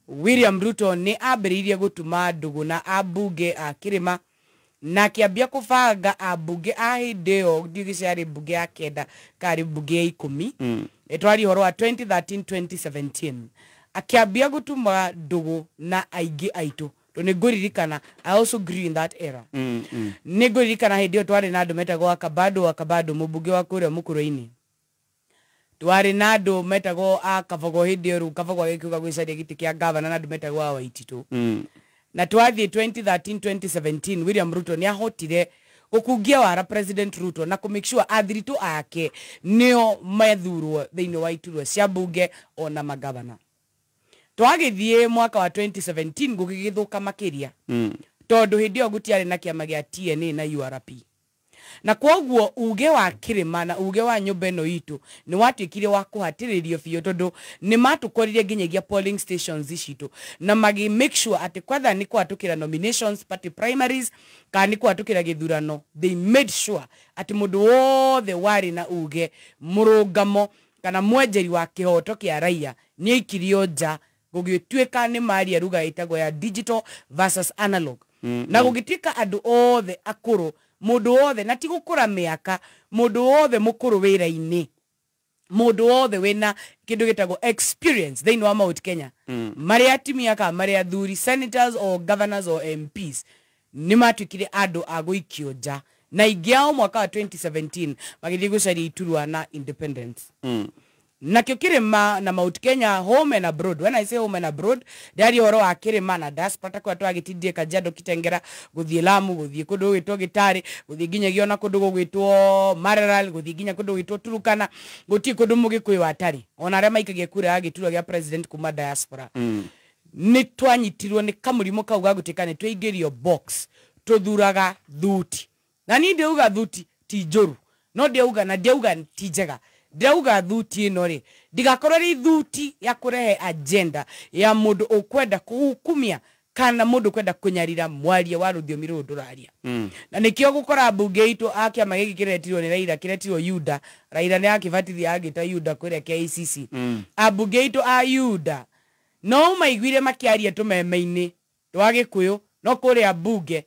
William Ruto nĩ ambĩrĩirie gũtuma ndũgũ na ambunge a kĩrĩma na akĩambia kũbanga ambunge a hĩndĩ ĩyo ndiũĩ yarĩ mbunge ya 9 karĩ mbunge ya 10. Ĩtwari ũhoro wa 2013 2017 akĩambia gũtuma ndũgũ na aingĩ aitũ tondũ nĩ ngũririkana I also grew in that era. Nĩ ngũririkana hĩndĩ ĩyo twarĩ na andũ metagwo Akabado mũmbunge wa kũrĩa Mũkũrwe-inĩ, twarĩ na andũ metagwo a Kabogo hĩndĩ ĩyo rĩu Kabogo agĩkiuga gwĩcaria gĩtĩ kĩa gavana na andũ metagwo a Waititũ. Na twathiĩ 2013 2017 William Ruto nĩ ahotire gũkungia wara President Ruto na kũ make sure athiritũ ake nĩo methurwo thĩinĩ wa iturwa cia mbunge ona magavana. Twagĩthiĩ mwaka wa 2017 gũgĩgĩthũka makĩria tondũ hĩndĩ ĩyo gũtiarĩ na kĩama gĩa TNA na URP, na kwoguo uge wa kĩrĩma na uge wa nyũmba ĩno itũ nĩ watuĩkire wa kũhatĩrĩrio biũ tondũ nĩ matũkorire nginyagia polling stations citũ na magĩ make sure atĩ kwetha nĩ kũhatũkĩra nominations, party primaries kana nĩ kũhatũkĩra gĩthurano, they made sure atĩ mũndũ wothe warĩ na uge mũrũngamo kana mwenjeri wa kĩhoto kĩa raia nĩ aikirio nja. Gũgĩtuĩka nĩ maria ruga ĩtagwo ya digital versus analog, na gũgĩtuĩka andũ othe akũrũ, mũndũ wothe na ti gũkũra mĩaka, mũndũ wothe mũkũrũ wĩra-inĩ, mũndũ wothe wĩna kĩndũ gĩtagwo experience thĩinĩ wa Mount Kenya, marĩa atumia kana marĩa athuri, senators or governors or MPs, nĩ matuĩkire andũ a gũikio nja, na aingĩ ao mwaka wa 2017 magĩthiĩ gũcaria iturwa na independence. Nakĩo kĩrĩma na Mount Kenya home and abroad, when I say home and abroad ndĩraria ũhoro wa kĩrĩma na diaspora ta kũrĩa twagĩtindie Kajiado, Kitengera, gũthiĩ Lamu, gũthiĩ kũndũ gũgwĩtwo Gĩtarĩ, gũthiĩ nginyagia ona kũndũ gũgwĩtwo Maralal, gũthiĩ nginya kũndũ gũgwĩtwo Turukana, gũtirĩ kũndũ Mũgĩkũyũ atarĩ, ona arĩa maikagia kura ya gĩturwa gĩa president kuma diaspora. Nĩ twanyitirwo nĩ kamũrimũ kau ga gũtuĩka nĩ twaingĩrio box tũthuraga thuti. Na niĩ ndĩrauga thuti ti njũru, no ndĩrauga na ndĩrauga ti njega. Ndĩrauga thuti ĩno rĩ ndigakorwo ĩrĩ thuti ya kũrehe agenda ya mũndũ ũkwenda kũhukumia kana mũndũ ũkwenda kũnyarira mwaria wa rũthiomi rũrũ ndũraria. Na nĩkĩo gũkora mbunge itũ a kĩama gĩkĩ kĩretirwo nĩ Raila, kĩretirwo Yuda. Raila nĩ akĩbatithia agĩta Yuda kũrĩa KICC. Ambunge itũ a Yuda no maiguire makĩaria tũmeme-inĩ twa Gĩkũyũ, no kũrĩa mbunge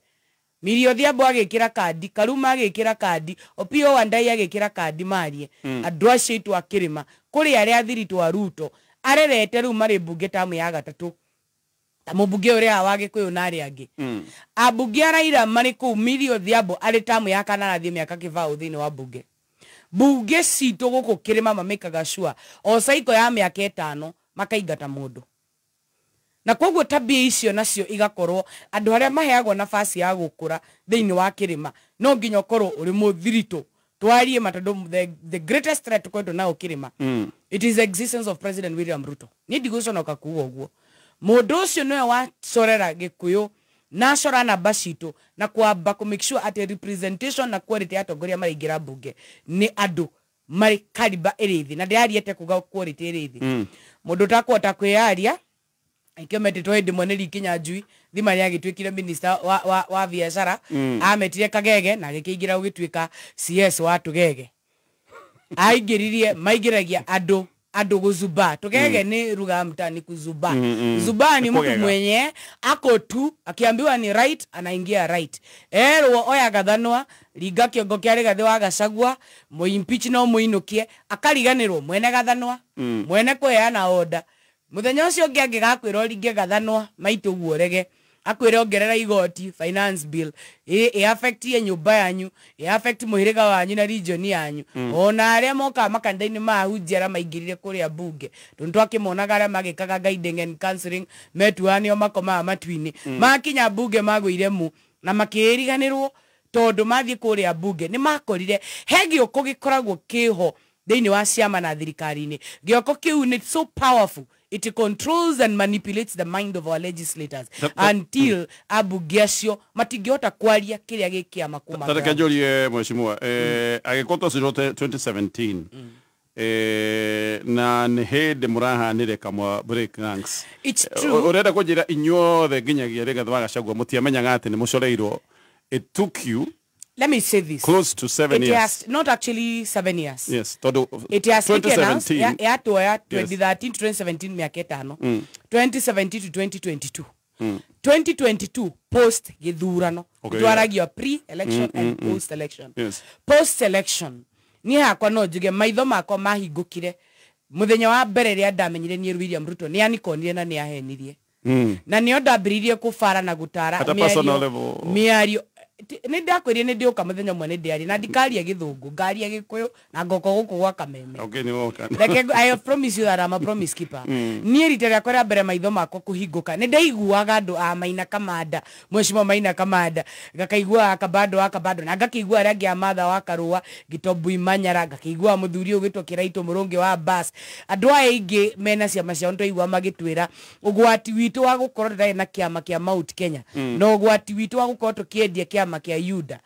Millie Odhiambo agĩkĩra kandi, Karuma agĩkĩra kandi, Opiyo Wandayi agĩkĩra kandi marie. Andũ acio aitũ a kĩrĩma kũrĩ arĩa athiritũ a Ruto arerete rĩu marĩ mbunge tamu ya gatatũ ta mũmbunge ũrĩa wa Gĩkũyũ na arĩa angĩ. Ambunge a Raila marĩ kũu, Millie Odhiambo arĩ tamu ya kana arathiĩ mĩaka kĩbaũ thĩinĩ wa mbunge. Mbunge citũ gũkũ kĩrĩma mamĩkaga sure o cycle ya mĩaka 5 makaingata mũndũ. Na koguo tabia icio nacio igakorwo andũ arĩa maheagwo nafasi ya gũkũra thĩinĩ wa kĩrĩma no nginya ũkorwo ũrĩ mũthiritũ twarie ma tondũ the greatest threat kwendwo nao kĩrĩma it is the existence of President William Ruto. Niĩ ndigũconoka kuuga ũguo. Mũndũ ũcio nĩwe wacorera Gĩkũyũ na acora namba citũ na kwamba kũ make sure atĩ representation na quality ya atongoria maraingĩra mbunge nĩ andũ marĩ kariba ĩrĩ thĩ, na ndĩrariete kuga quality ĩrĩ thĩ. Mũndũ ũtakũhota kwĩyaria ikio metĩtwo hĩndĩ ĩmwe nĩ Rikinya Njui thima nĩ agĩtuĩkire minister wa biacara. Ametire Kagege na agĩkĩingĩra gũgĩtuĩka CS wa Tũgege. Aingĩririe maingĩragia andũ gũzuba. Tũgege nĩ lugha ya mtaani kuzuba. Zuba ni mtu mwenye ako tu akiambiwa ni right anaingia right. Erwo oya gathanwa ringa kĩongo kĩa Rigathĩ wa Gachagua mũimpeach no mũinũkie akariganĩrwo mwene gathanwa mwene kũheana order. Muthenya ũcio ũngĩ angĩgakwĩra ũringe gathanwa maitũ ũguo ũrege akwĩre ongerera igoti finance bill ĩ affect nyũmba yanyu, ĩ affect mũhĩrĩga wanyu na region yanyu. Ona arĩa mokaga makanitha-inĩ ma ahunjia arĩa maingĩrire kũrĩa mbunge tondũ twakĩmonaga arĩa magĩkaga guiding and counseling metuaga nĩo makomaga matu-inĩ. Makinya mbunge magũire mu na makĩriganĩrwo tondũ mathiĩ kũrĩa mbunge nĩ makorire he gĩũkũ gĩkoragwo kĩho thĩinĩ wa ciama na thirikari-inĩ. Gĩoko kĩu nĩ so powerful. It controls and manipulates the mind of our legislators until ambunge acio matingĩhota kwaria kĩrĩa gĩ kĩama kuma. Tareke njorie mheshimiwa, agĩkorwo twacirwo 2017 na nĩ hĩndĩ mũrahanire kamwa break ranks. It's true. Ũrenda kũnjĩra inyuothe nginyagia Rigathĩ wa Gachagua mũtiamenyaga atĩ nĩ mũcoreirwo. It took you, let me say this, close to 7 years. Has, not actually 7 years. Yes, todo it has 2017. Yeah, 2013 to 2017 miaka 5. 2017 to 2022. 2022 post githurano. Okay, twaragia pre-election and post-election. Yes. Post-election ni hakwa no njuge maitho makwa mahingũkire muthenya wa mbere rĩa ndamenyire ni William Ruto ni anikonire na ni ahenirie. Na nio ndambĩrĩirie kũbara na gũtara mĩario. Nĩ ndakwĩrire nĩ ndĩũka mũthenya ũmwe nĩ ndĩaria na ndikaria gĩthũngũ ngaria gĩkũyũ na ngoka gũkũ gwa Kameme. Okay, nĩ woka. Like I promise you that I'm a promise keeper. Niĩ rita rĩakwa rĩa mbere maitho makwa kũhingũka nĩ ndaiguaga andũ a Maina Kamanda, mheshimiwa Maina Kamanda, ngakaigua Kabando wa Kabando na ngakĩigua arĩa angĩ a Martha wa Karũa, Gĩtombui Manyara, ngakĩigua mũthuri ũgwĩtwo Kĩraitũ Mũrũngĩ wa Bas. Andũ aya aingĩ mena ciama ciao nĩtwaigua magĩtwĩra ũgwati witũ wa gũkorwo tũtarĩ na kĩama kĩa Mount Kenya na ũgwati witũ wa gũkorwo tũkĩendia kĩama kĩa Yuda.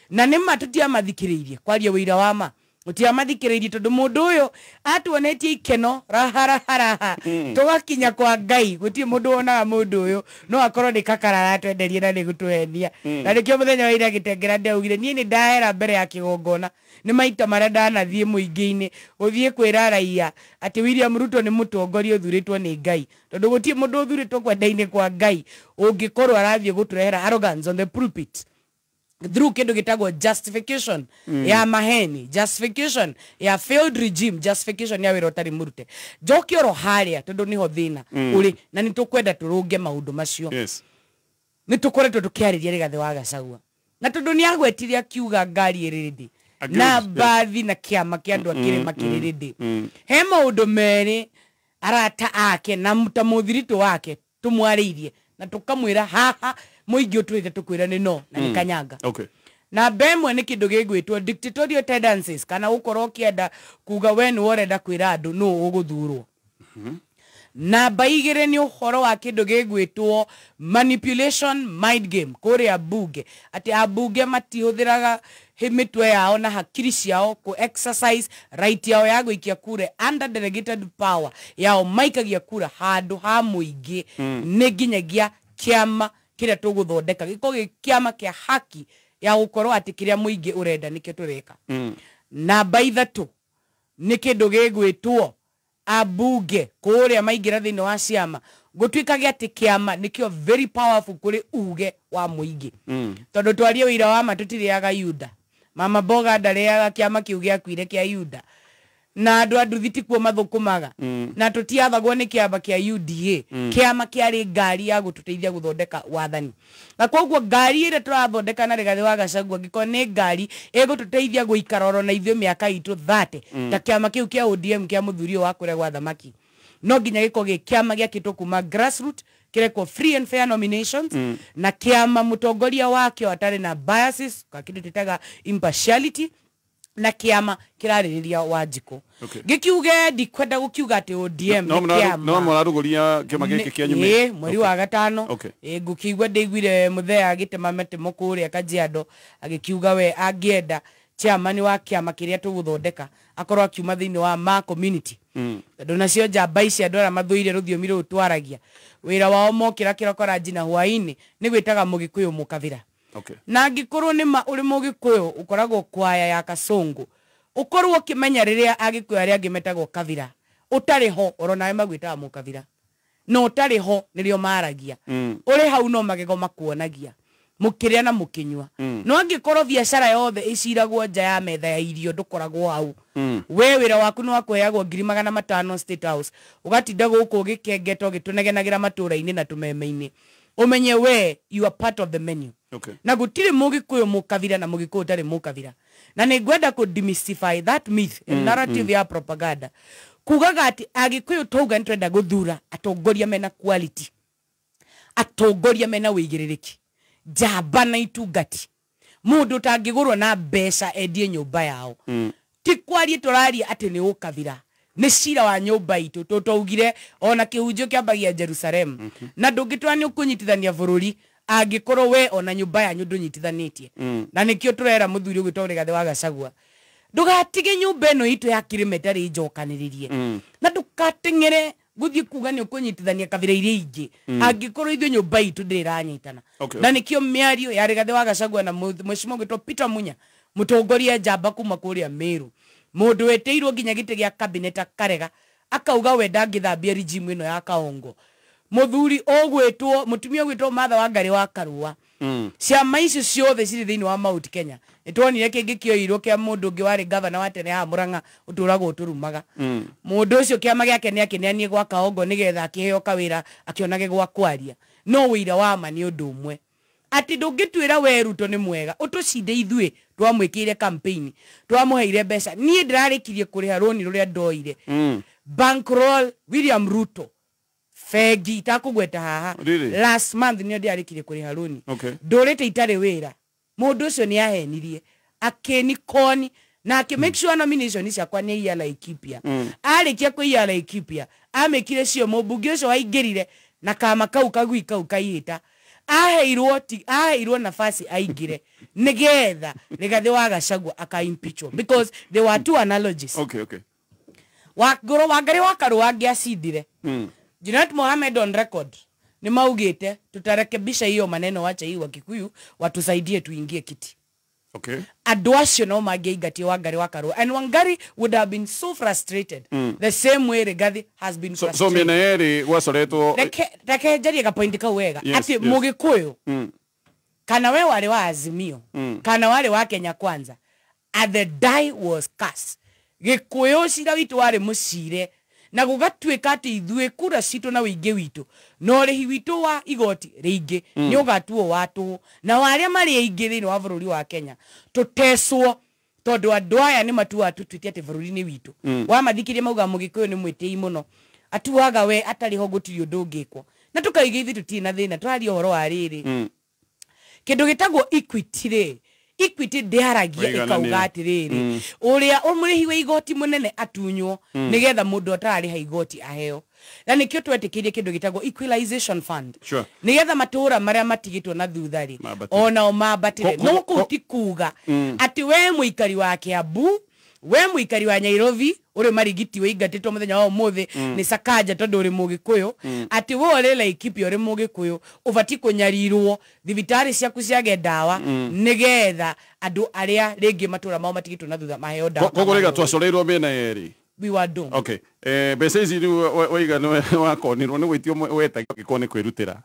Na nĩ ma tũtiamathikĩrĩirie kwaria wĩira wa ma tũtiamathikĩrĩirie tondũ mũndũ ũyũ atuonetie ikeno raha raha raha tũgakinya kwa Ngai gũtirĩ mũndũ wonaga mũndũ ũyũ no akorwo nĩ kakara aratwenderia na nĩ gũtũhenia. Na nĩkĩo mũthenya wa ira Gĩtengera ndaugire niĩ nĩ ndahera mbere ya kĩgongona nĩ maita marĩa ndanathiĩ mũingĩ-inĩ gũthiĩ kwĩra raia atĩ William Ruto nĩ mũtongoria ũthurĩtwo nĩ Ngai tondũ gũtirĩ mũndũ ũthurĩtwo kwenda-inĩ kwa Ngai ũngĩkorwo arathiĩ gũtũrehera arrogance on the pulpit through kindu gitagwo justification ya maheni, justification ya failed regime, justification ya wira utari murute. Njoke oro haria tondu niho thina uri na nitukwenda turunge maundu macio. Yes. Nitukoretwo tukiariria Rigathi wa Gachagua na tondu ni agwetire akiuga ngari iri rĩndĩ na mbathi na kiama kia andu akirima kiri rĩndĩ. He maundu meri arata ake na mutamuthiritu wake tumwariirie na tukamwira haha muingi utwite tukwira ni no na ni kanyanga. Okay. Na bemwe ni kindu gigwitwo dictatorial tendencies kana ukorwo ukienda kuga we ni urenda kwira andu no uguthurwo. Namba 2 nĩ ũhoro wa kĩndũ gĩgwĩtwo manipulation mind game kũrĩa bunge, atĩ ambunge matihũthĩraga mĩtwe yao na hakiri ciao ku exercise right yao ya gũikia kura under delegated power yao, maikagia kura handũ ha mũingĩ. Nĩ nginyagia kĩama kĩrĩa tũgũthondeka gĩkorwo gĩ kĩama kĩa haki ya gũkorwo atĩ kĩrĩa mũingĩ ũrenda nĩkĩo tũreka. Namba 3 nĩ kĩndũ gĩgwĩtwo ambunge kũrĩa maingĩra thĩinĩ wa ciama gũtuĩkage atĩ kĩama nĩkĩo very powerful kũrĩ uge wa mũingĩ. Tondũ twarie wĩira wa ma tũtirĩaga Yuda, mama mboga ndarĩaga kĩama kĩu gĩakuire kĩa Yuda, na andũ a nduthi tikuo mathũkũmaga, na tũtiathagwo nĩ kĩama kĩa UDA. Kĩama kĩarĩ ngari ya gũtũteithia gũthondeka wathani, na koguo ngari ĩrĩa tũrathondeka na Rigathĩ wa Gachagua angĩkorwo nĩ ngari ĩgũtũteithia gũikara oro na ithuĩ mĩaka itũ 30 ta kĩama kĩu kĩa ODM kĩa mũthuri ũyũ wa kũrĩa gwa thamaki, no nginya gĩkorwo gĩ kĩama gĩakĩtwo kuma grassroot, kĩrekwo free and fair nominations, na kĩama mũtongoria wakĩo atarĩ na biases, kwa kĩndũ twĩtaga impartiality, na kĩama kĩrarĩrĩria Wanjikũ. Gĩkiuge ndikwenda gũkiuga atĩ ODM No nĩ kĩama. no mũrarugũria kĩama gĩkĩ kĩanyu Ĩĩ, mweri wa 5. Ĩĩ, ngũkĩigua ndĩiguire mũthee agĩtema matemo kũrĩa Kajiado agĩkiuga we angĩenda chairman wa kĩama kĩrĩa tũgũthondeka akorwo akiuma thĩinĩ wa ma community. Tondũ nacio njamba ici andũ arĩa mathũire rũthiomi rũrũ twaragia wĩra wao mokĩra kĩroko ranji na hwaĩ-inĩ nĩ gwĩtaga mũgĩkũyũ mũkabĩra. Na angĩkorwo nĩ ma ũrĩ mũgĩkũyũ ũkoragwo kwaya ya Kasongo, ũkorwo ũkĩmenya rĩrĩa agĩkũyũ arĩa angĩ metagwo kabira, ũtarĩ ho oro nawe magwĩtaga mũkabira, na ũtarĩ ho nĩrĩo maragia. Ũrĩ hau no magego makuonagia mũkĩrĩa na mũkĩnyua. No angĩkorwo biacara yothe ĩciragwo nja ya metha ya irio ndũkoragwo hau. We wĩra waku nĩ wa kũheagwo 500,000 State House, ũgatinda gũkũ ũgĩkengeta ũgĩtũnegenagĩra matũra-inĩ na tũmeme-inĩ, ũmenye we you are part of the menu. Na gũtirĩ mũgĩkũyũ mũkabira na mũgĩkũyũ ũtarĩ mũkabira. Na nĩ ngwenda kũ demystify that myth and narrative ya propaganda kugaga atĩ agĩkũyũ twauga nĩ twenda gũthura atongoria mena quality, atongoria mena wĩigĩrĩrĩki, njamba na itungati, mũndũ ũtangĩgũrwo na mbeca endie nyũmba yao. Ti kwaria tũraria atĩ nĩ ũkabira, nĩ cira wa nyũmba itũ tũtaugire ona kĩhunjio kĩambagia Jerusalem. Na ndũngĩtwara nĩ ũkũnyitithania bũrũri angĩkorwo we ona nyũmba yanyu ndũnyitithanĩtie. Na nĩkĩo tũrera mũthuri ũgwĩtwo Rigathĩ wa Gachagua, ndũgatige nyũmba ĩno itũ ya kĩrĩma ĩtarĩ njokanĩrĩrie, na ndũgateng'ere gũthiĩ kuga nĩ ũkũnyitithania kabira iria ingĩ angĩkorwo ithuĩ nyũmba itũ ndĩranyitana. Na nĩkĩo mĩario ya Rigathĩ wa Gachagua na mheshimiwa ũgwĩtwo Peter Munya, mũtongoria njamba kuma kũrĩa Meru, mũndũ wetĩirwo nginya gĩtĩ gĩa cabinet akarega akauga we ndangĩthambia regime ĩno ya Kaongo. Mũthuri ũgwĩtwo mũtumia ũgwĩtwo Martha Wangari wa Karua, ciama icio ciothe cirĩ thĩinĩ wa Mount Kenya. Nĩtuonire kĩngĩ kĩoirwo kĩa mũndũ ũngĩ warĩ gavana wa tene haha Murang'a ũtũragwo ũtũrumaga. Mũndũ ũcio kĩama gĩake nĩakĩneanire gwa Kaongo nĩgetha akĩheo kawĩra akĩonage gwa kwaria. No wĩira wa ma nĩ ũndũ ũmwe, atĩ ndũngĩtwĩra we Ruto nĩ mwega ũtũcinde ithuĩ twamwĩkĩire campaign, twamũheire mbeca. Niĩ ndĩrarĩkirie kũrĩha rũni rũrĩa ndoire. Bankroll William Ruto bengi itakũgweta haha. Really? Last month nĩo ndĩarĩkirie kũrĩha rũni. Ndũrĩte itarĩ wĩra. Mũndũ ũcio nĩ ahenirie akĩnikoni na akĩ make sure nomination ciakwa nĩ iya Laikipia. Arĩkia kũiya Laikipia amĩkire cio mũmbunge ũcio waingĩrire na kama kau kagui kau kaihĩta aheirwo nafasi aingire nigetha Rigathĩ wa Gachagua aka-impeachwo because there were two analogies. Wangũrũ Wangari wa Karua angĩacindire, Junet Mohamed on record ni maugite tutarekebisha hiyo maneno, wacha hii Wakikuyu watusaidie tuingie kiti. Andũ acio no mangĩaingatio Wangari wa Karua, and Wangari would have been so frustrated. The same way Rigathi has been So frustrated. mĩena yerĩ gwacoretwo. Reke njarie ga point kau wega. Yes, Atĩ yes. mũgĩkũyũ kana we warĩ wa Azimio, kana warĩ wa Kenya Kwanza, and the die was cast. Gĩkũyũ cira witũ warĩ mũcire na gũgatuĩka atĩ ithuĩ kura citũ na wĩingĩ witũ na ũrĩhi witũ wa igoti rĩingĩ nĩ ũgatuo wa tũhũ, na wa arĩa marĩ aingĩ thĩinĩ wa bũrũri wa Kenya tũtecwo tondũ andũ aya nĩ matuaga tũtuĩte atĩ bũrũri nĩ witũ. Wamathikirie mauga mũgĩkũyũ nĩ mwĩtĩi mũno, atuaga we atarĩ ho gũtirĩ ũndũ ũngĩkwo, na tũkaiga ithuĩ tũtirĩ na thĩna, tũraria ũhoro wa rĩrĩ. Kĩndũ gĩtagwo equity rĩ, Equity ndĩaragia ĩkauga atĩrĩrĩ ũrĩa ũmũrĩhi wa igoti mũnene atunywo nĩgetha mũndũ atararĩha igoti aheo. Na nĩkĩo twetĩkĩrie kĩndũ gĩtagwo equalization fund. Nĩgetha matũũra marĩa matigĩtwo na thutha rĩ onao mambatĩre. No kũu ti kuga atĩ we mũikari wa Kiambu, we mũikari wa Nairobi uri marigiti wĩingatĩtwo mũthenya wa ũmũthĩ nĩ Sakaja tondũ ũrĩ mũgĩkũyũ, atĩ we ũrĩ Laikipia ũrĩ mũgĩkũyũ ũbatiĩ kũnyarirwo thibitarĩ ciaku ciage ndawa nĩgetha andũ arĩa rĩngĩ matũũra mao matigĩtwo na thutha maheo ndawa. Koguo rĩga twacoreirwo mĩena yerĩ. We were doomed. Okay. Mbeca ici rĩu waiga nĩ wakonirwo nĩ gwĩtio wetagio angĩkorwo nĩ kwĩrutĩra.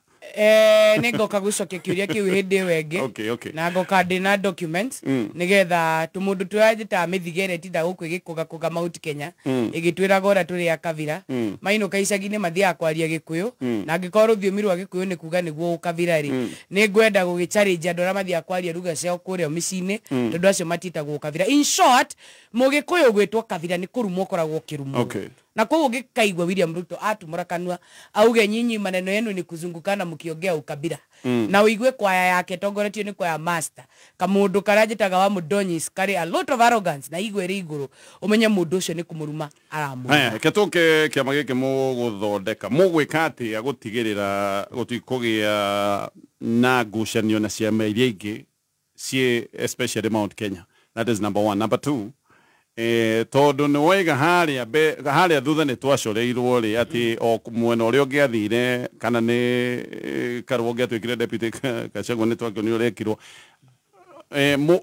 Nĩ ngoka gũcokia kĩũria kĩu hĩndĩ ĩyo ĩngĩ. Okay. Na ngoka ndĩ na documents nĩgetha tũmũndũ tũrĩa njĩtaga mĩthige ĩrĩa ĩtindaga gũkũ ĩgĩkũgakũga Mount Kenya ĩgĩtwĩraga ũrĩa tũrĩ a kabira mainũka icagi-inĩ mathiaga kwaria Gĩkũyũ na angĩkorwo rũthiomi rwa Gĩkũyũ nĩ kuga nĩguo ũkabira rĩ nĩ ngwenda gũgĩchallenge andũ arĩa mathiaga kwaria lugha ciao kũrĩa mĩciĩ-inĩ tondũ acio matiĩtagwo kabira. In short, mũgĩkũyũ gwĩtwo kabira nĩ kũrumwo ũkoragwo ũkĩrumwo. Na koguo gĩkaigua William Ruto atumũra kanua auge nyinyi maneno yenu ni kuzungukana mkiongea ukabila. Na uigue kwaya yake tongoretio ni kwaya master kamundu karia njĩtaga wa Mudonyis kari a lot of arrogance na igue ĩrĩ igũrũ umenye mundu ũcio nĩ kũmũruma aramũruma. Haya, reke tũke kĩama gĩkĩ mũgũthondeka mũgwĩka atĩa gũtigĩrĩra gũtikũgĩa na ngucanio na ciama iria ingĩ ciĩ especially Mount Kenya? That is number one. Number two, tondũ nĩ waiga harĩa thutha nĩ twacoreirwo rĩ atĩ o mwena ũrĩa ũngĩathire kana nĩ Karua ũngĩatuĩkire deputy Gachagua nĩ twakĩonire ũrĩa ekirwo.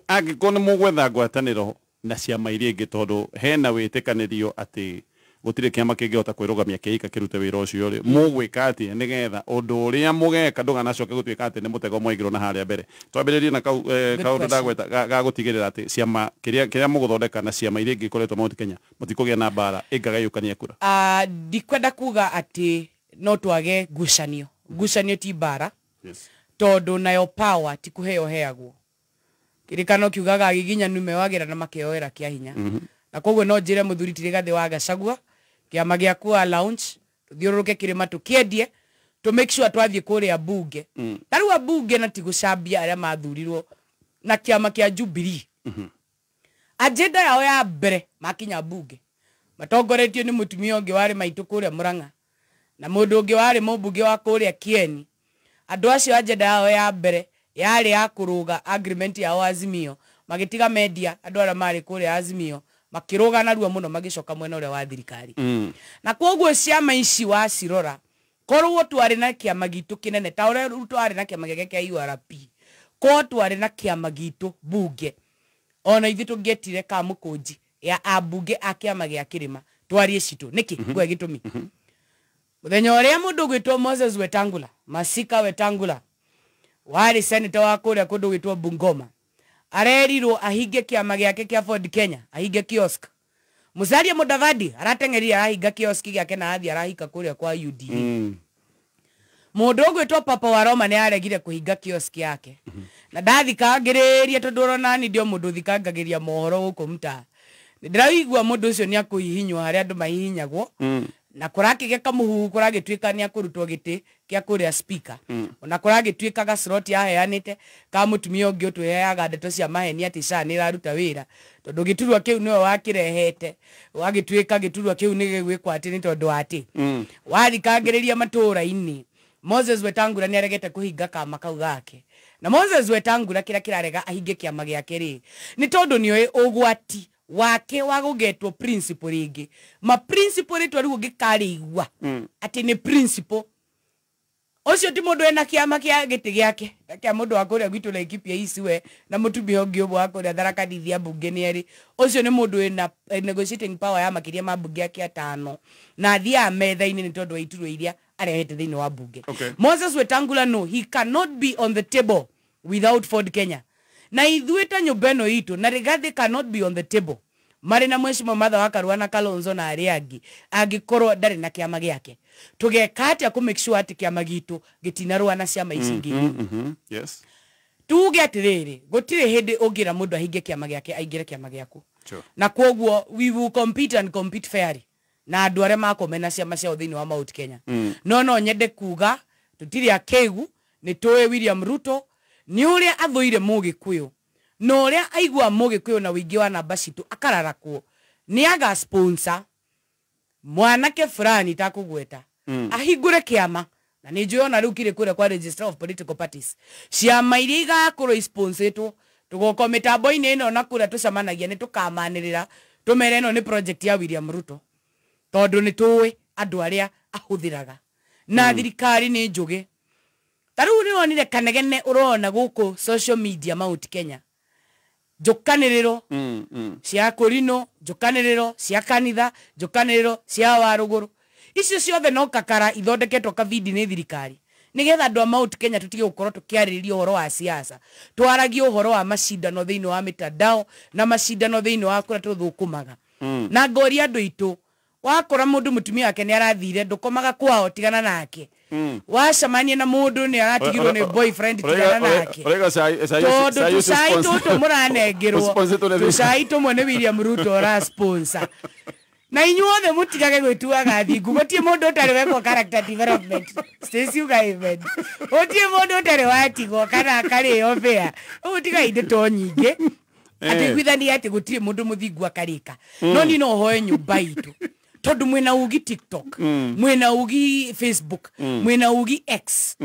Angĩkorwo nĩ mũgwetha ngwatanĩro na ciama iria ingĩ tondũ hena wĩtĩkanĩrio atĩ gũtirĩ kĩama kĩngĩhota kwĩrũgamia kĩika kĩrute wĩra ũcio rĩ, mũgwĩka atĩa nĩgetha ũndũ ũrĩa mũgeka ndũganacoke gũtuĩka atĩ nĩ mũtego mwaigĩrwo na harĩa mbere? Twambĩrĩrie na kau kaũndũ ndagweta ga gũtigĩrĩra atĩ ciama kĩrĩa mũgũthondeka na ciama iria ingĩ ikoretwo Mount Kenya mũtikũgĩa na mbara ĩngagayũkania kura. Ndikwenda kuga atĩ no twage ngucanio. Ngucanio ti mbara. Tondũ nayo power ti kũheo heagwo. Kĩrĩkano kiugaga agiginyanu mewagĩra na makeoera kĩa hinya. Na koguo no njĩre mũthuri ti Rigathĩ wa Gachagua kĩama gĩaku a launch tũthiũrũrũke kĩrĩma tũkĩendie to make sure twathiĩ kũrĩa bunge. Ta rĩu ambunge na ti gũcambia arĩa mathurirwo na kĩama kĩa Jubilee. Agenda yao ya mbere makinya bunge matongoretio nĩ mũtumia ũngĩ warĩ maitũ kũrĩa Murang'a na mũndũ ũngĩ warĩ mũmbunge wa kũrĩa Kieni. Andũ acio agenda yao ya mbere yarĩ ya kũrũga agreement yao Azimio, magĩtiga media andũ arĩa marĩ kũrĩa Azimio makĩrũga narua mũno magĩcoka mwena ũrĩa wa thirikari. Na koguo ciama ici wacirora korwo twarĩ na kĩama gitũ kĩnene ta ũrĩa Ruto arĩ na kĩama gĩake kĩa URP, korwo twarĩ na kĩama gitũ bunge ona ithuĩ tũngĩetire kamũkũnji ya ambunge a kĩama gĩa kĩrĩma twarie citũ nĩkĩ ngwe gĩtũmi. Mũthenya ũrĩa mũndũ ũgwĩtwo Moses Wetangula, Masika Wetangula warĩ senator wa kũrĩa kũndũ gwĩtwo Bungoma arerirwo ahinge kĩama gĩake kĩa Ford Kenya, ahinge kiosk. Musalia Mudavadi arateng'erire arahinga kiosk gĩake na athiĩ arahika kũrĩa kwa UDA. Mũndũ ũgwĩtwo Papa wa Roma nĩ aregire kũhinga kiosk yake. Na ndathikangĩrĩria tondũ ũrona ni ndio mũndũ ũthikangagĩria mohoro gũkũ mtaa. Ndĩraigua mũndũ ũcio nĩ akũhihinywo harĩa andũ mahihinyagwo. Na kũrakĩgĩa kamũhuhu kũragĩtuĩka nĩ akũrutwo gĩtĩ kĩa kũrĩa speaker. Ona kũragĩtuĩka ga slot yaheanĩte ka mũtumia ũngĩ ũtũheaga ndeto cia maheni atĩ SHA nĩ ĩraruta wĩra tondũ gĩturwa kĩu nĩwe wakĩrehete wagĩtuĩka gĩturwa kĩu nĩ gĩgwĩkwo atĩ nĩ tondũ wa atĩ wathikangĩrĩria matũũra-inĩ. Moses Wetangula nĩ aregete kũhinga kama kau gake. Na Moses Wetangula kĩrĩa kĩrarega ahinge kĩama gĩake rĩ nĩ tondũ nĩoĩ ũgwati wake wa gũgetwo principal rĩngĩ. Ma principal rĩtwa rĩu ũngĩkarĩigua atĩ nĩ principal ũcio ti mũndũ ena kĩama kĩa gĩtĩ gĩake kĩa mũndũ wa kũrĩa gwitũ Laikipia East we na mũtumia ũngĩ ũmwe wa kũrĩa Tharaka Nithi ambunge nĩ erĩ. Ũcio nĩ mũndũ wĩna negotiating power ya makĩria ma mbunge ake atano na athiaga metha-inĩ nĩ tondũ wa iturwa iria arehete thĩinĩ wa mbunge. Moses Wetangula no, he cannot be on the table without Ford Kenya. Na ithuĩ ta nyũmba ĩno itũ na Rigathĩ cannot be on the table marĩ na mheshimiwa Martha wa Karua na Kalonzo na arĩa angĩ angĩkorwo ndarĩ na kĩama gĩake. Tũgeka atĩa kũ make sure atĩ kĩama gitũ gĩtinarũa na ciama ici ingĩ? Yes. Tuge atĩrĩrĩ, gũtirĩ hĩndĩ ũngĩra mũndũ ahinge kĩama gĩake aingĩre kĩama gĩaku. Na koguo we will compete and compete fairly na andũ arĩa makomena ciama ciao thĩinĩ wa Mount Kenya. No nyende kuga tũtirĩ akĩgu, nĩ tũĩ William Ruto nĩ ũrĩa athũire mũgĩkũyũ. Na ũrĩa aigua Mũgĩkũyũ na ũingĩ wa namba citũ akararakwo nĩ aga sponsor mwanake fulani takũgweta ahingũre kĩama na nĩ njũĩ ona rĩu kĩrĩ kũrĩa kwa Registrar of Political Parties. Ciama iria igakorwo isponsetwo tũgoka mĩtambo-inĩ ĩno na kũrĩa tũcemanagia nĩ tũkamanĩrĩra tũmere ĩno nĩ project ya William Ruto tondũ nĩ tũĩ andũ arĩa ahũthĩraga na thirikari nĩ njũgĩ. Ta rĩu nĩ wonire kanegene ũrona gũkũ social media Mount Kenya njũkanĩrĩro cia kũrinũ, njũkanĩrĩro cia kanitha, njũkanĩrĩro cia warũgũrũ, icio ciothe no kakara ithondeketwo kabindi nĩ thirikari nigetha andũ a Mount Kenya tutige gũkorwo tũkĩarĩrĩria ũhoro wa siasa, twaragie ũhoro wa macindano thĩinĩ wa mitandao na macindano thĩinĩ wa kũrĩa tũthũkũmaga. Na ngoria andũ aitũ, wakora mũndũ mũtumia wake nĩ arathire ndũkomaga kwao tigana nake, wacemania na mũndũ nĩ aratigirwo nĩ boyfriend tigana nake, tondũ tũcai tũtũ mũranengerwo tũcai tũmwe nĩ William Ruto ũra sponsor. Na inyuothe mutigage gwĩtuaga thingu, gũtirĩ mũndũ ũtarĩ wekwo character development. Stacy uga amen. Gũtirĩ mũndũ ũtarĩ watigwo kana akarĩo bĩa. Ũguo tigai ndeto nyingĩ atĩ iguithania atĩ gũtirĩ mũndũ mũthingu akarĩka. No niĩ no hoe nyũmba itũ tondũ mwĩna ugi TikTok, mwĩna ugi Facebook, mwĩna ugi X,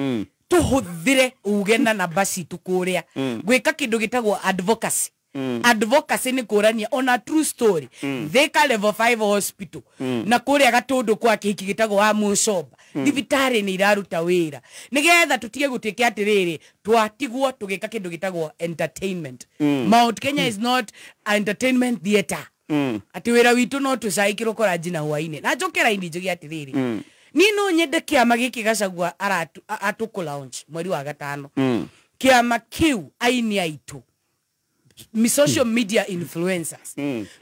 tũhũthĩre uge na namba citũ kũrĩa gwĩka kĩndũ gĩtagwo advocacy. Advocacy nĩ kũrania ona true story. Thika level 5 hospital na kũrĩa Gatũndũ kwa kĩhiki gĩtagwo wa Mũcomba thibitarĩ nĩ iraruta wĩra nĩgetha tũtige gũtuĩke atĩrĩrĩ twatigwo tũgĩka kĩndũ gĩtagwo entertainment. Mount Kenya is not entertainment theatre. Atĩ wĩra witũ no tũcaikĩrwo kũranji na hwainĩ. Na njoke raini njuge atĩrĩrĩ, niĩ no nyende kĩama gĩkĩ Gachagua atũkũ launch mweri wa gatano. Kĩama kĩu aini aitũ mi social media influencers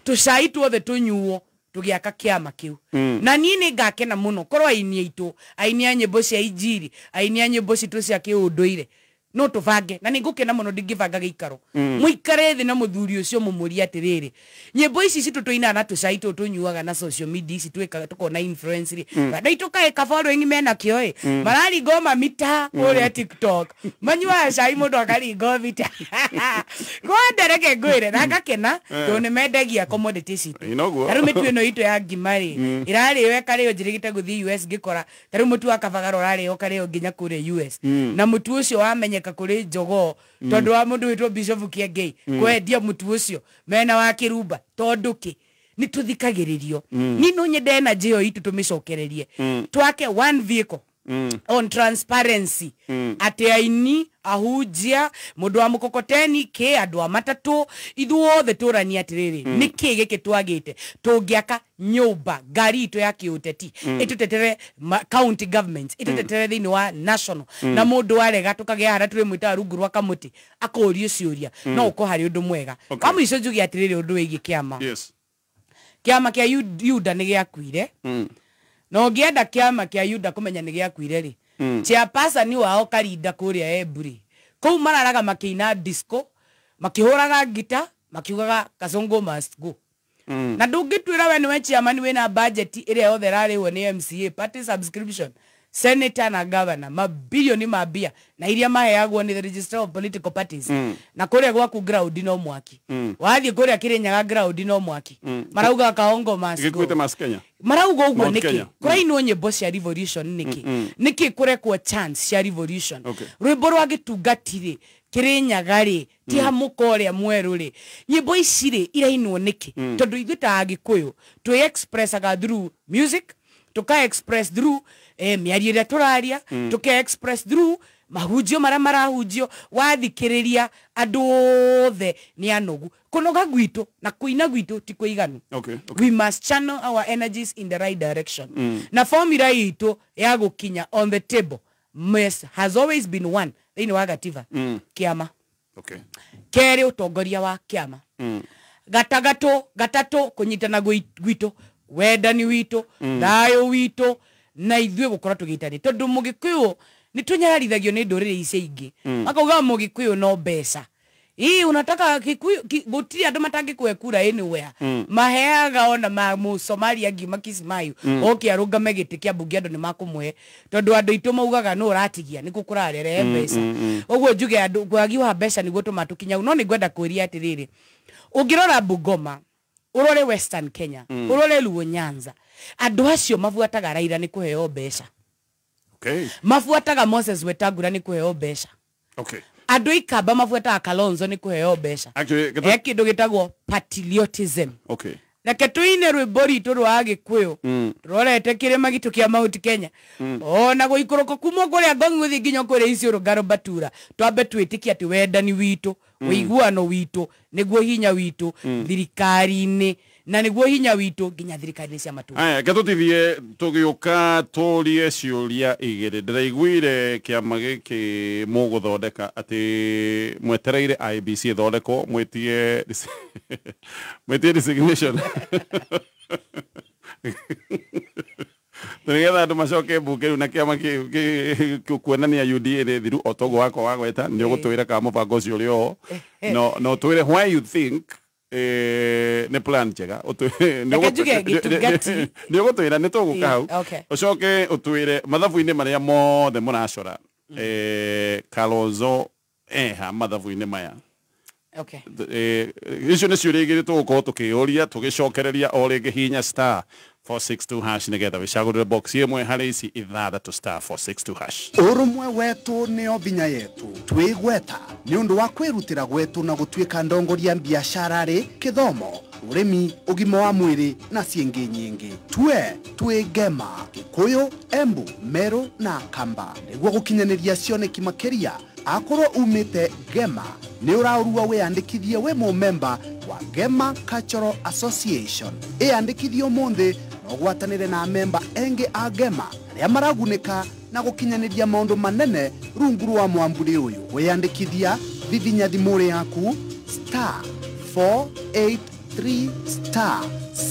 tũcai tuothe tũnyuo tũgĩaka kĩama kĩu. Na niĩ nĩ ngakena mũno korwo aini aitũ, aini a nyĩmbo cia injiri, aini a nyĩmbo citũ cia kĩũndũire no tũbange, na nĩ ngũkena mũno ndingĩbanga gĩikaro. Mũikare thĩ na mũthuri ũcio mũmũrie atĩrĩrĩ, nyĩmbo ici citũ tũinaga na tũcai tũtũ tũnyuaga na social media ici twĩkaga tũkona influence rĩ, andũ aitũ kaĩ ka following mena kĩo ĩ, mararingo mamita kũrĩa TikTok, manyuaga cai mũndũ akaringo mita kwenda reke ngwĩre na ngakena tondũ nĩ mendagia commodity citũ. Ta rĩu mĩtu ĩno itũ ya ngima rĩ ĩrarĩo ĩkarĩo njĩrĩgĩte gũthiĩ US ngĩkora ta rĩu mũtu wa kabagara ũrarĩo ũkarĩo nginya kũrĩa US, na mũtu ũcio wamenyeka kũrĩ njogoo tondũ wa mũndũ wĩtwo Bishop Kiengei kwendia mũtu ũcio mena wa Kĩrumba tondũ kĩ nĩ tũthikagĩrĩrio. Niĩ no nyende energy ĩyo itũ tũmĩcokererie, twake one vehicle on transparency atĩ aini, ahunjia, mũndũ wa mũkokoteni kĩ, andũ a matatũ, ithuothe tũranie atĩrĩrĩ nĩkĩ gĩkĩ twagĩte tũngĩaka nyũmba ngari itũ ya kĩũteti ĩtũtetere county government, ĩtũtetere thĩinĩ wa national, na mũndũ warega tũkagĩa harĩa tũrĩmwĩtaga rungu rwa kamũtĩ akũrio ciũria, no ũkorwo harĩ ũndũ mwega. Wa mũico njuge atĩrĩrĩ ũndũ wĩgiĩ kĩama. Kĩama kĩa Yuda nĩ gĩakuire. Na ũngĩenda kĩama kĩa Yuda kũmenya nĩ gĩakuire rĩ, chairperson wao Karinda kũrĩa Embu kũu mararaga makĩina disco, makĩhũraga ngita, makiugaga Kasongo must go. Na ndũngĩtuĩra we nĩwe chairman wĩna budget ĩrĩa yothe ĩrarĩhwo nĩ MCA, party subscription, senator na governor, mabilioni ma mbia na iria maheagwo nĩ the Registrar of Political Parties. Na kũrĩa gwaku ground no mwaki. Wathiĩ kũrĩa Kĩrĩnyaga ground no mwaki. Marauga Kaongo must go. Marauga ũguo nĩkĩ? Kũrainwo nyĩmbo cia revolution nĩkĩ? Nĩkĩ kũrekwo chance cia revolution? Rwĩmbo rwa gĩtungati rĩ, Kĩrĩnyaga rĩ, ti hamũka ũrĩa mwerũ rĩ, nyĩmbo ici rĩ irainwo nĩkĩ? Tondũ ithuĩ ta Agĩkũyũ twĩ expressaga through music, tuka express through mĩario ĩrĩa tũraria, tuka express through mahunjio marĩa marahunjio. Wathikĩrĩria andũ othe nĩ anogu. Kũnoga gwitũ na kũina gwitũ ti kũiganu. We must channel our energies in the right direction. Na formula itũ ya gũkinya on the table has always been one thĩinĩ wa gatiba. Kĩama. Kerĩ ũtongoria wa kĩama. Gatagatũ, gatatũ kũnyitana gwitũ, wendani witũ, thayũ witũ, na ithuĩ gũkorwo tũgĩitania. Tondũ Mũgĩkũyũ nĩ tũnyararithagio nĩ ndũrĩrĩ icio ingĩ. Makauga Mũgĩkũyũ no mbeca. Hii unataka Kikuyu gutiri andu matangikwe kura anywhere. Maheaga ona ma Musomalia ngiuma Kisimayu. Oke arugame giti kia bunge andu ni makumwe tondu andu itu maugaga no uratigia ni kukurarere mbeca. Uguo njuge andu kwagi wa mbeca niguo tumatukinya no ni ngwenda kwiria atiriri. Ungirora Bungoma, urore Western Kenya, urore Luo Nyanza, andu acio mabuataga Raila ni kuheo mbeca. Okay. Mabuataga Moses Wetangula ni kuheo mbeca. Okay. Andu ikamba mabuataga Kalonzo ni kuheo mbeca. Actually, he kindu gitagwo patriotism. Okay. Reke tuine rwimbo ritũ rwa Gĩkũyũ rorete kĩrĩma gitũ kĩa Mount Kenya. Ona gũikũrũka kuma kũrĩa Ngong gũthiĩ nginya kũrĩa Isiolo Ngaro Batura, twambe twĩtĩkie atĩ wendani witũ, ũiguano witũ nĩguo hinya witũ thirikari-inĩ, na nĩguo hinya witũ nginya thirikari-inĩ cia matũũra. Aya, reke tũtithie tũgĩũka tũrie ciũria igĩrĩ. Ndĩraiguire kĩama gĩkĩ mũgũthondeka atĩ mwetereire IEBC ĩthondekwo mwĩtie mwĩtie resignation. Nĩgetha andũ macoke mbunge rĩu na kĩama kĩu kuonania UDA nĩ thiru o toguo wakwa wa gweta nĩ ũgũtwĩra kana mũbango ũcio ũrĩ oho. No twĩre why you think nĩ plan njega. Nĩ ũgũtwĩra nĩ tũgũka hau. Ũcoke ũtwĩre mathabu-inĩ marĩa mothe mũracora Kalonzo eha mathabu-inĩ maya. Okay. Icio nĩ ciũria igĩrĩ tũgũkorwo tũkĩũria tũgĩcokereria o rĩngĩ hinya star 462 hash nĩgetha wĩcagũrĩre box ĩmwe harĩ ici ithathatũ star 462 hash. Ũrũmwe wetũ nĩo binya yetu twĩgweta nĩ ũndũ wa kwĩrutĩra gwetũ na gũtuĩka ndongoria biacara rĩ kĩthomo ũrĩmi ũgima wa mwĩrĩ na ciĩngĩ nyingĩ. Twe twĩ Ngema, Gĩkũyũ, Embu, Meru na Kamba nĩguo gũkinyanĩria cioneki makĩria. Akorwo umĩte Ngema nĩ ũraũrua wĩyandĩkithie wĩ mũmemba wa Ngema Cultural Association. Ĩyandĩkithie ũmũthĩ na ũgwatanĩre na memba engĩ a Ngema arĩa maragunĩka na gũkinyanĩria maũndũ manene rungu rwa mwamburi ũyũ. Wĩyandĩkithia thithinya thimũ yaku star 483 star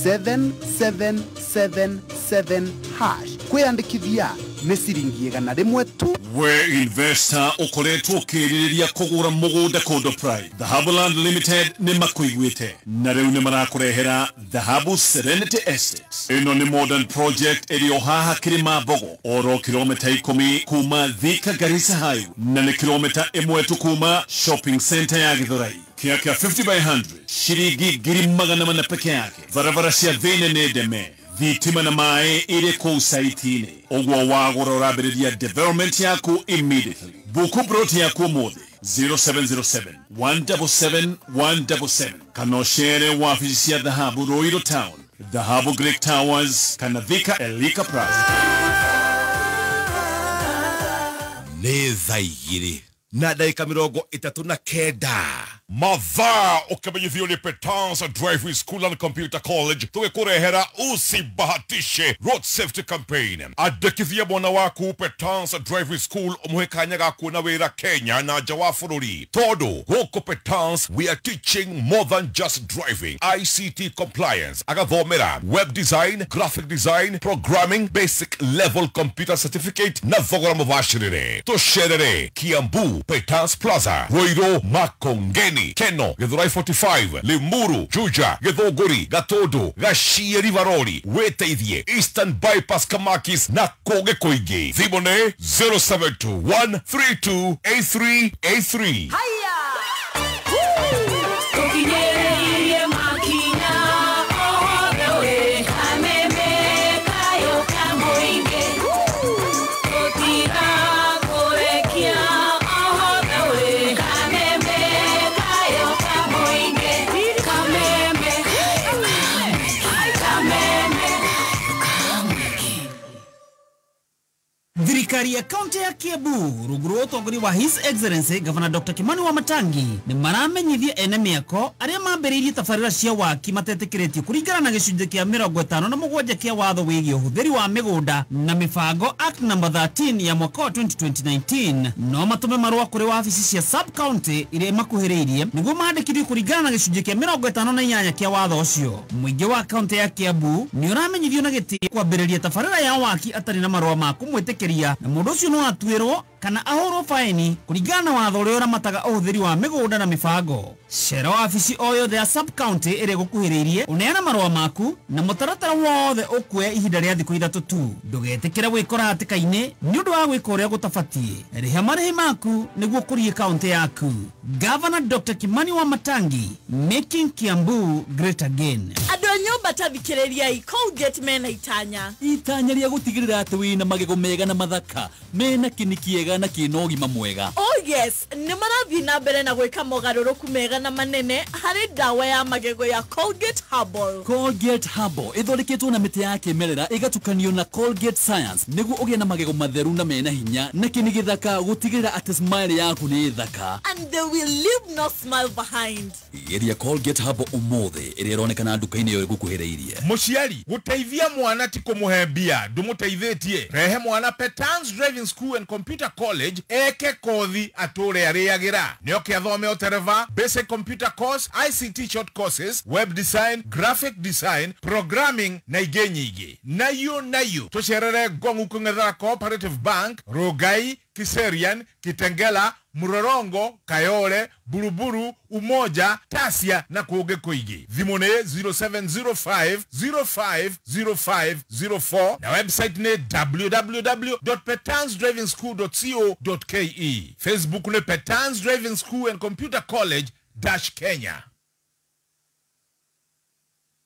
7777 hash. Kwĩyandĩkithia nĩ ciringi 100 tu. We investor ukoretwo ukiririria kugura mugunda kundu prime. Dhahabu Land Limited ni makuiguite na riu ni marakurehera Dhahabu Serenity Estates. Ino ni modern project iri haha Kirima Mbogo oro kilomita 10 kuma Thika Garissa Highway na ni kilomita 1 tu kuma shopping center ya Githurai. Kia 50 by 100 shiringi 400 peke yake. Barabara cia thĩinĩ nĩ ndeme, thitima na maĩ ĩrĩ kũu saiti-inĩ. Ũguo wagũra ũrambĩrĩria development yaku immediately. Buku broti yaku ũmũthĩ 0707 177 177 kana ũcere wabici cia Dhahabu Ruiru Town, Dhahabu Great Towers kana Thika Elika Plaza. Nĩ thaa igĩrĩ na ndagĩka 39. Mathaa ũkĩmenyithio nĩ Petans Driving School and Computer College tũgĩkũrehera usibahatishe road safety campaign. Andĩkithia mwana waku Petans Driving School ũmũhe kanya ga kuona wĩra Kenya na nja wa bũrũri, tondũ gũkũ Petans we are teaching more than just driving. ICT compliance, agathomera web design, graphic design, programming, basic level computer certificate na thogora mũbacĩrĩre. Tũcerere Kiambu Petans Plaza, Ruiru, Makongeni, Keno, Githurai 45, Limuru, Juja, Githunguri, Gatundu, Gachie Rivaroli, Wĩteithie, Eastern Bypass Kamakis na kũngĩ kũingĩ. Thimũ nĩ 0721328383. Thirikari ya kaunti ya Kiambu rungu rwa ũtongoria wa His Excellency Governor Dr. Kimani Wamatangi nĩ maramenyithia ene mĩako arĩa mambĩrĩirie tabarĩra cia waki matetĩkĩrĩtio kũringana na gĩcunjĩ kĩa 57 kĩa watho wĩgiĩ ũhũthĩri wa mĩgũnda na mĩbango Act number 13 ya mwaka wa 2019 no matũme marũa kũrĩ wabici cia sub county iria imakuhĩrĩirie nĩguo mandĩkithio kũringana na gĩcunjĩ kĩa 58 kĩa watho ũcio. Mũingĩ wa kaunti ya Kiambu nĩ ũramenyithio na gĩtĩo kwambĩrĩria tabarĩra ya waki atarĩ na marũa ma kũmwĩtĩkĩria na mũndũ ũcio no atuĩrwo kana ahũrwo faini kũringana na watho ũrĩa ũramataga ũhũthĩri wa mĩgũnda na mĩbango. Cera wabici o yothe ya sub county ĩrĩa ĩgũkuhĩrĩirie, ũneana marũa maku na mũtaratara wothe ũkuoya ihinda rĩa thikũ 3 tu. Ndũgetĩkĩre gwĩkora hatĩka-inĩ nĩ ũndũ wa gwĩka ũrĩa gũtabatiĩ. Rĩha marĩhi maku nĩguo ũkũrie kaunti yaku. Governor Dr. Kimani Wamatangi, making Kiambu great again. Andũ a nyũmba tathikĩrĩriai, Colgate mena itanya. Itanya rĩa gũtigĩrĩra atĩ wĩna magego mega na mathaka, mena kĩni kĩega na kĩna ũgima mwega. Oh yes, nĩ marathiĩ na mbere na gwĩka mogarũrũku mega na manene harĩ ndawa ya magego ya Colgate Herbal. Colgate Herbal ĩthondeketwo na mĩtĩ ya kĩmerera ĩgatukanio na Colgate Science nĩguo ũgĩe na magego matheru na mena hinya na kĩni gĩthaka gũtigĩrĩra atĩ smile yaku nĩ thaka. And they will leave no smile behind. Geria Colgate Herbal ũmũthĩ ĩrĩa ĩronekana nduka-inĩ ĩyo ĩgũkuhĩrĩirie. Mũciari gũteithia mwana ti kũmũhe mbia ndũmũteithĩtie. Rehe mwana Petans Driving School and Computer College eke kothi atũre arĩagĩra. Nĩoke athome ũtereva, basic computer course, ICT short courses, web design, graphic design, programming na ingĩ nyingĩ. Nayo nayo tũcerere Ngong'u kũng'ethera Cooperative Bank, Rongai, Kiserian, Kitengela, Murorongo, Kayole, Buruburu, Umoja, Tasia na kũngĩ kũingĩ. Thimũ nĩ 0705 050504 na website nĩ www.petansdrivingschool.co.ke. Facebook nĩ Petans Driving School and Computer College -Kenya.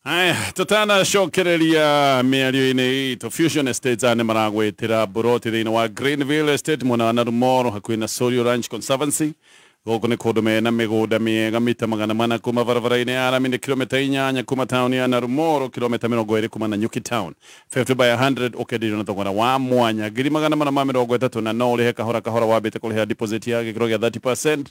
Aya, tutanacokereria mĩario-inĩ itũ. Fusion Estates nĩ maragwĩtĩra mburoti thĩinĩ wa Greenville Estate mwena wa Narumoro hakuhĩ na Sorio Ranch Conservancy. Gũkũ nĩ kũndũ mena mĩgũnda mĩega mita 400 kuma barabara-inĩ ya rami, nĩ kilomita 8 kuma taũni ya Narumoro, kilomita 20 kuma Nanyuki town. 50 by 100 ũkenderio na thogora wa mwanya 430,000 na no ũrĩhe kahora kahora wambĩte kũrĩha deposit ya gĩkĩro gĩa 30%.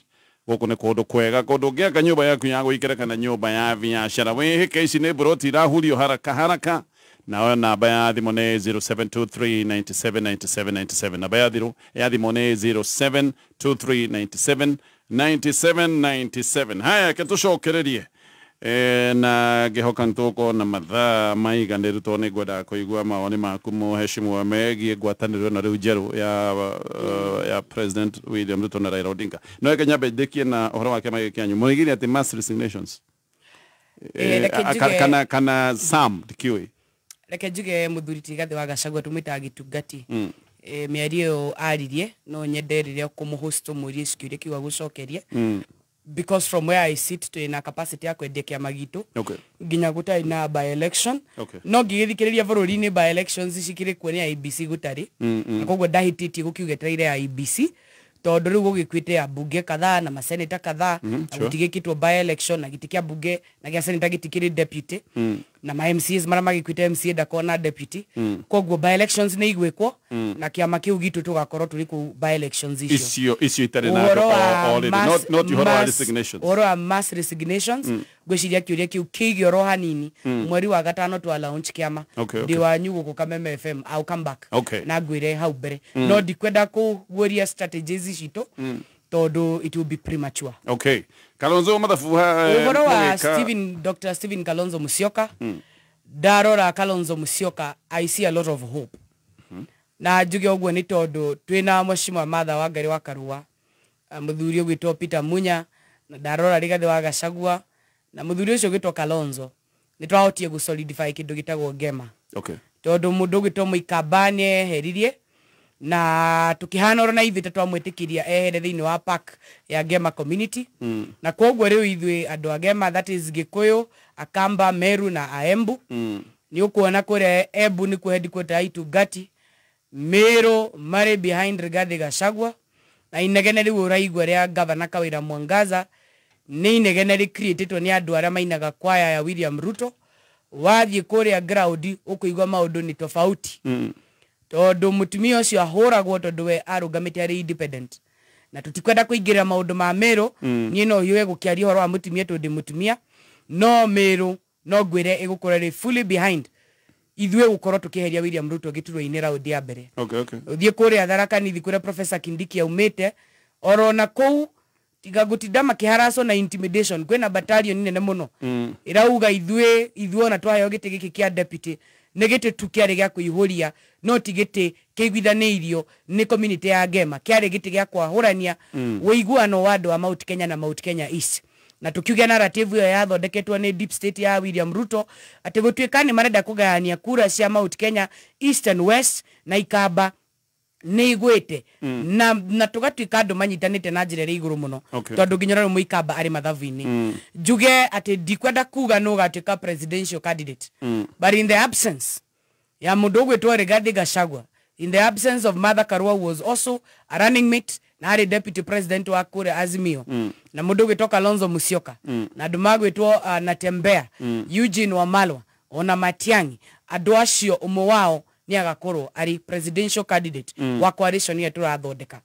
Gũkũ nĩ kũndũ kwega, kũndũ ũngĩaka nyũmba yaku ya gũikara kana nyũmba ya biacara. Wĩhĩke ici nĩ mburoti irahurio haraka haraka. Nayo namba ya thimũ nĩ 0723 97 97 97. Namba ya thimũ nĩ 0723 97 97 97. Haya, ke tũcokererie na ngĩhoka nĩtũgũkorwo na mathaa maiganĩru tondũ nĩ ngwendaga kũigua mawoni maku mũheshimiwa megiĩ ngwatanĩro ĩno rĩu njerũ ya President William Ruto na Raila Odinga. No reke nyambe ndĩkie na ũhoro wa kĩama gĩkĩ kĩanyu. Mũrigire atĩ mass resignations kana Sam ndikĩũĩ. Reke njuge mũthuri ti Rigathĩ wa Gachagua tũmwĩtaga gĩtungati. Mĩario ĩyo aririe no nyende rĩrĩa kũmũhost mũrie kĩũria kĩu agũcokerie. Because from where I sit twĩna capacity ya kwendia kĩama gitũ nginya gũtarĩ na by election. No ngĩgĩthikĩrĩria bũrũri-inĩ by elections cikĩrĩ kuo nĩ IEBC gũtarĩ, na koguo ndahĩtĩtie gũkiuga etereire IEBC tondũ rĩu gũgĩkuĩte ambunge kadhaa na maseneta kadhaa, na gũtigĩkĩtwo by election na gĩtĩ kĩa mbunge na gĩa seneta gĩtikĩrĩ deputy, na ma MCAs marĩa magĩkuĩte MCA ndakona deputy. Koguo by elections nĩ igwĩkwo na kĩama kĩu gitũ tũgakorwo tũrĩ kũu by elections icio itarĩ na already not ũhoro wa resignations. Ũhoro wa mass resignations ngwĩciria kĩũria kĩu kĩige oro hanini. Mweri wa 5 twa launch kĩama ndĩ wanyu gũkũ Kameme FM. I'll come back na ngwĩre hau mbere. No ndikwenda kũguũria strategies citũ tondũ it will be premature. Okay. Kalonzo Mathafuha, ũhoro wa Dr. Stephen Kalonzo Musyoka. Ndarora Kalonzo Musyoka, I see a lot of hope. Na njuge ũguo nĩ tondũ twĩna mheshimiwa Martha Wangari wa Karua, mũthuri ũgwĩtwo Peter Munya, na ndarora Rigathĩ wa Gachagua na mũthuri ũcio ũgwĩtwo Kalonzo, nĩ twahotire gũ solidify kĩndũ gĩtagwo Ngema. Tondũ mũndũ ũgwĩtwo Mũikamba nĩ eheririe na tukihana oro na ithuĩ ta twamwĩtĩkiria ehere thĩinĩ wa park ya Ngema community. Na koguo rĩu ithuĩ andũ a Ngema, that is Gĩkũyũ, Akamba, Meru na Aembu, nĩ ũkuona kũrĩa Embu nĩkuo headquarter ya Itungati, Meru marĩ behind Rigathĩ Gachagua, na inegene rĩu ũraigua rĩa Gavana Kawĩra Mwangaza nĩ inegene rĩcreatetwo nĩ andũ arĩa mainaga kwaya ya William Ruto. Wathiĩ kũrĩa ground ũkũigua maũndũ nĩ tofauti. Tondũ mũtumia ũcio ahũragwo tondũ we arũgamĩte arĩ independent, na tũtikwenda kũingĩrĩra maũndũ ma Meru. Niĩ no hiũe gũkĩaria ũhoro wa mũtumia tondũ ndĩ mũtumia, no Meru no ngwĩre ĩgũkorwo ĩrĩ fully behind ithuĩ gũkorwo tũkĩeheria William Ruto gĩturwa-inĩ raundi ya mbere. Ũthiĩ kũrĩa Tharaka Nithi kũrĩa Professor Kindiki aumĩte, oro na kũu tiga gũtinda makĩharacwo na intimidation, kwĩna battalion nene mũno ĩrauga ithuĩ ona twaheo gĩtĩ gĩkĩ kĩa deputy Nĩ gĩtĩ tu kĩarĩ gĩa kũihũria, no ti gĩtĩ kĩiguithanĩirio nĩ community ya Gema, kĩarĩ gĩtĩ gĩa kwahũrania ũiguano wa andũ a Mount Kenya na Mount Kenya East. Na tukiuge narrative ĩyo yathondeketwo nĩ deep state ya William Ruto atĩ gũtuĩka nĩ marenda kũgayania kura cia Mount Kenya East and West na Ikamba nĩ igwĩte. Na tũgatuĩka andũ manyitanĩte na njĩra ĩrĩ igũrũ mũno, tondũ nginya rĩu Mũikamba arĩ mathabu-inĩ. Njuge atĩ ndikwenda kuga nũ ũgatuĩka presidential candidate, but in the absence ya mũndũ ũgwĩtwo Rigathi Gachagua, in the absence of Martha Karua, who was also a running mate na arĩ deputy president wa kũrĩa Azimio, na mũndũ ũgwĩtwo Kalonzo Musyoka, na andũ magwĩtwo Natembeya, Eugene Wamalwa, ona Matiang'i, andũ acio ũmwe wao nĩ agakorwo arĩ presidential candidate wa coalition ĩrĩa tũrathondeka.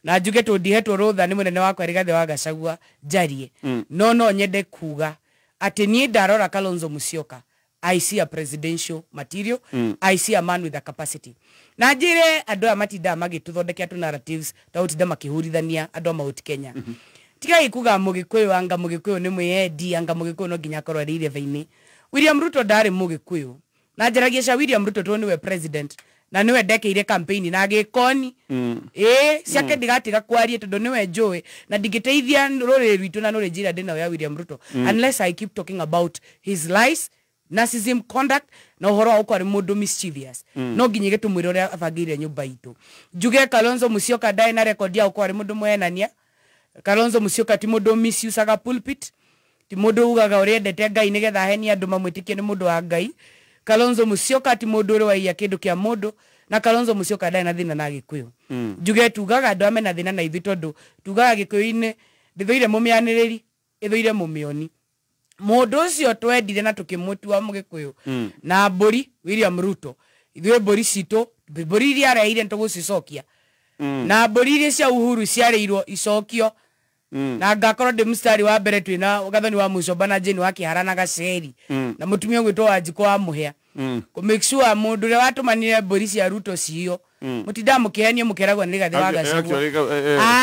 Na njuge tũndihetwo rũtha nĩ mũnene wakwa Rigathi wa Gachagua njarie, no nyende kuga atĩ niĩ ndarora Kalonzo Musyoka, I see a presidential material. I see a man with a capacity. Na njĩre andũ aya matindaga magĩtũthondekera tũ narratives ta gũtinda makĩhũrithania andũ a Mount Kenya. Tigai kuga Mũgĩkũyũ anga Mũgĩkũyũ nĩ mwĩyendi, anga Mũgĩkũyũ no nginya akorwo arĩ irebe-inĩ. William Ruto ndarĩ Mũgĩkũyũ. Na njaragia cia William Ruto tondũ nĩwe president na nĩwe ndekeire campaign na agĩkoni. Ĩĩ ciake ndigatiga kwaria tondũ nĩwe njũĩ na ndingĩteithia rũrĩrĩ rwitũ na nũrĩ njĩra ndĩnayo ya William Ruto unless I keep talking about his lies, narcissism, conduct na ũhoro wa gũkorwo arĩ mũndũ mischievous. No nginya gĩtũmwĩre ũrĩa abangĩire nyũmba itũ. Njuge Kalonzo Musyoka ndarĩ na record ya gũkorwo arĩ mũndũ mwenania. Kalonzo Musyoka ti mũndũ misusaga pulpit, ti mũndũ ugaga ũrĩa endete Ngai nĩgetha ahenie andũ mamwĩtĩkie nĩ mũndũ wa Ngai. Kalonzo Musyoka ti mũndũ ũrĩ waiya kĩndũ kĩa mũndũ, na Kalonzo Musyoka ndarĩ na thĩna na Gĩkũyũ. Njuge tugaga andũ aya mena thĩna na ithuĩ tondũ tugaga Gĩkũyũ-inĩ ndĩthũire mũmĩanĩrĩri, ĩthũire mũmĩoni. Mũndũ ũcio twendire na tũkĩmũtua Mũgĩkũyũ na mbũri William Ruto, ithuĩ mbũri citũ, mbũri iria areheire nĩtũgũcicokia, na mbũri iria cia Uhuru ciarĩirwo icokio. Na ngakorwo ndĩ mstari wa mbere twĩna Gathoni wa Mũcomba na Jane wa Kĩhara na Gaceri na mũtumia ũgwĩtwo Wanjikũ wa Mũhĩa, kũ make sure mũndũ ũrĩa watũmanire mbũri cia Ruto ciyo mũtindaga mũkĩhenio mũkeragwo nĩ Rigathi wa Gachagua.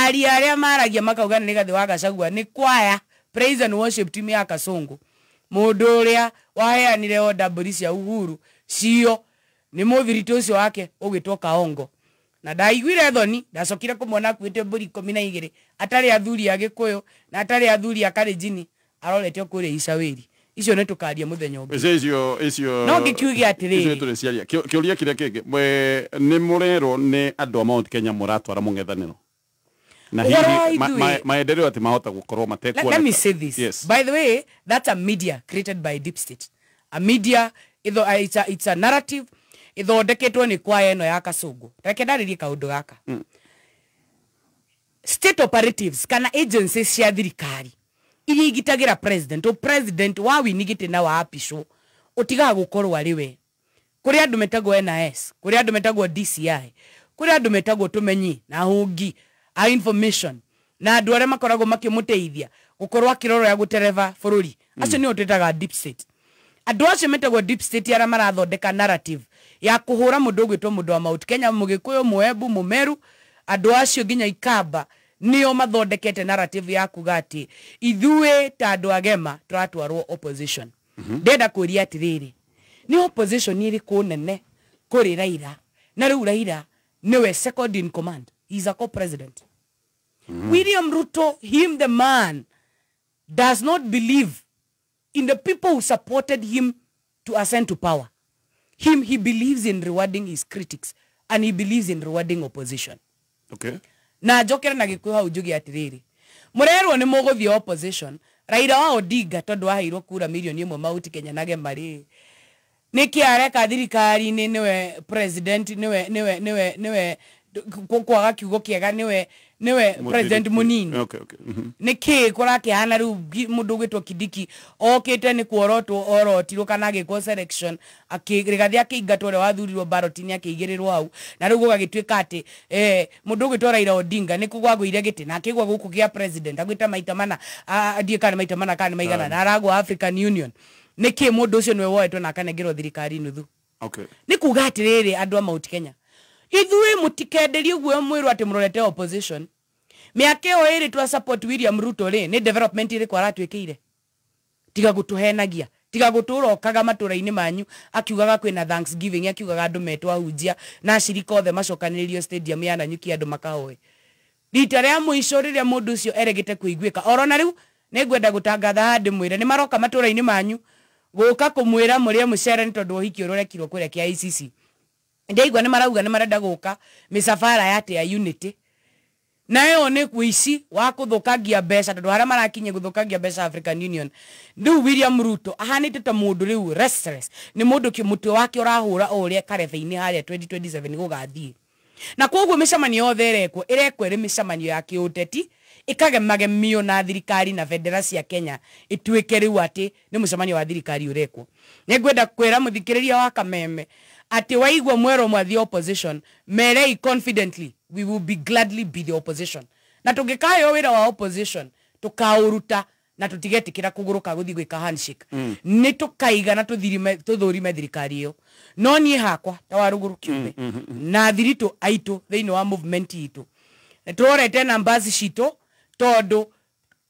Aria arĩa maragia makauga nĩ Rigathi wa Gachagua nĩ kwaya praise and worship team ya Kasongo. Mũndũ ũrĩa waheanire order mbũri cia Uhuru ciyo nĩ mũthiritũ ũcio wake ũgwĩtwo Kaongo. Na ndaiguire thoni, ndacokire kũmwona akuĩte mbũri 12 atarĩ athuri a Gĩkũyũ na atarĩ athuri a Kalenjin, arorete o kũrĩa Icawĩri. Icio nĩ tũkaria mũthenya ũngĩ. Icio No ngĩkiuge atĩrĩrĩ, icio tũrĩciaria. Kĩũria kĩrĩa kĩngĩ, nĩ mũrerwo nĩ andũ a Mount Kenya mũratwara mũng'ethanĩro, na hihi maendeleo atĩ mahota gũkorwo matekuoneka. Let me say this. Yes. By the way, that's a media created by deep state. A media, it's a narrative ithondeketwo nĩ kwaya ĩno ya Kasongo. Reke ndarĩrie kaũndũ gaka. State operatives kana agencies cia thirikari iria igitagĩra president, o president wa wini gĩtĩ na wa apicwo ũtigaga gũkorwo arĩ we. Kũrĩ andũ metagwo NIS, kũrĩ andũ metagwo DCI, kũrĩ andũ metagwo tũmenyi na hũngi a information na andũ arĩa makoragwo makĩmũteithia gũkorwo akĩrora ya gũtereva bũrũri. Acio nĩo twĩtaga deep state. Andũ acio metagwo deep state arĩa marathondeka narrative ya kũhũra mũndũ ũgwĩtwo mũndũ wa Mount Kenya, Mũgĩkũyũ, Mũembu, Mũmeru. Andũ acio nginya Ikamba nĩo mathondekete narrative ya kuga atĩ ithuĩ ta andũ agema tũratwarwo opposition. Ndenda kũria atĩrĩrĩ, nĩ opposition ĩrĩkũ nene kũrĩ Raila? Na rĩu Raila nĩwe second in command, he is a co-president. William Ruto, him the man, does not believe in the people who supported him to ascend to power. Him, he believes in rewarding his critics and he believes in rewarding opposition. Okay. Na njokere na Gĩkũyũ hau njuge atĩrĩrĩ, mũrerwo nĩ mũgũthiĩ opposition. Raila wa Odinga tondũ aheirwo kura mirioni 1 Mount Kenya na Gema rĩ, nĩkĩ areka thirikari-inĩ? Nĩwe president, nĩwe kwaga kiugo kĩega, nĩwe president mũnini. Okay. Nĩkĩ kũrakĩhana rĩu mũndũ ũgwĩtwo Kindiki okĩte nĩ kuorotwo orotirwo kana agĩkwo selection, Rigathi akĩingatwo ũrĩa wathurirwo ballot-inĩ akĩigĩrĩrwo hau, na rĩu gũgagĩtuĩka atĩ mũndũ ũgwĩtwo Raila Odinga nĩ kũgwagũire gĩtĩ na akĩgwa gũkũ gĩa president agwĩte maita mana, ndiĩ kana maita mana kana maigana, na aragwa African Union. Nĩkĩ mũndũ ũcio nĩwe woetwo na akanengerwo thirikari nuthu? Okay. Nĩ kuga atĩrĩrĩ, andũ a Mount Kenya, ithuĩ mũtikenderie guoya mwĩrwo atĩ mũrorete opposition. Mĩaka ĩyo ĩrĩ twa support William Ruto rĩ, nĩ development ĩrĩkũ aratwĩkĩire? Tiga gũtũhenagia, Tiga gũtũra okaga matũra-inĩ manyu akiugaga kwĩna Thanksgiving, akiugaga andũ metwo ahunjia na acirika othe macokanĩrĩrio stadium ya Nanyuki andũ makahoe. Rita rĩa mũico rĩrĩa mũndũ ũcio eregete kũiguĩka orona rĩu nĩngwenda gũtangatha haha ndĩmwĩre nĩ maroka matũra-inĩ manyu gũka kũmwĩra mũrĩe mũcere nĩ tondũ ũhiki ũrĩa ũrekirwo kũrĩa KICC. Ndaigua nĩ marauga nĩ marenda gũka mĩcabara ya atĩ ya Unity, na ĩyo nĩ wĩici wa kũthũkangia mbeca tondũ harĩa marakinyia gũthũkangia mbeca African Union. Rĩu William Ruto ahanĩte ta mũndũ rĩu restless, nĩ mũndũ mũtwe wake ũrahũra o ũrĩa karebe-inĩ harĩa 2027 gũgathiĩ. Na koguo mĩcemanio yothe ĩrekwo ĩrekwo ĩrĩ mĩcemanio ya kĩũteti ĩkagemagemio na thirikari na bendera cia Kenya ĩtuĩke rĩu atĩ nĩ mũcemanio wa thirikari ũrekwo. Nĩngwenda kwĩra mũthikĩrĩria wa Kameme atĩ waigua mwerwo mwathi opposition, merei confidently we will be gladly be the opposition. Na tũngĩkaheo wĩra wa opposition tũkaũruta na tũtigetĩkĩra kũgũrũka gũthiĩ gwĩka handshake. Nĩ tũkaiga na tũthũrime thirikari ĩyo. No niĩ hakwa ta Warũgũrũ kĩũmbe na thiritũ aitũ thĩinĩ wa movement itũ nĩtũrorete numbers citũ tondũ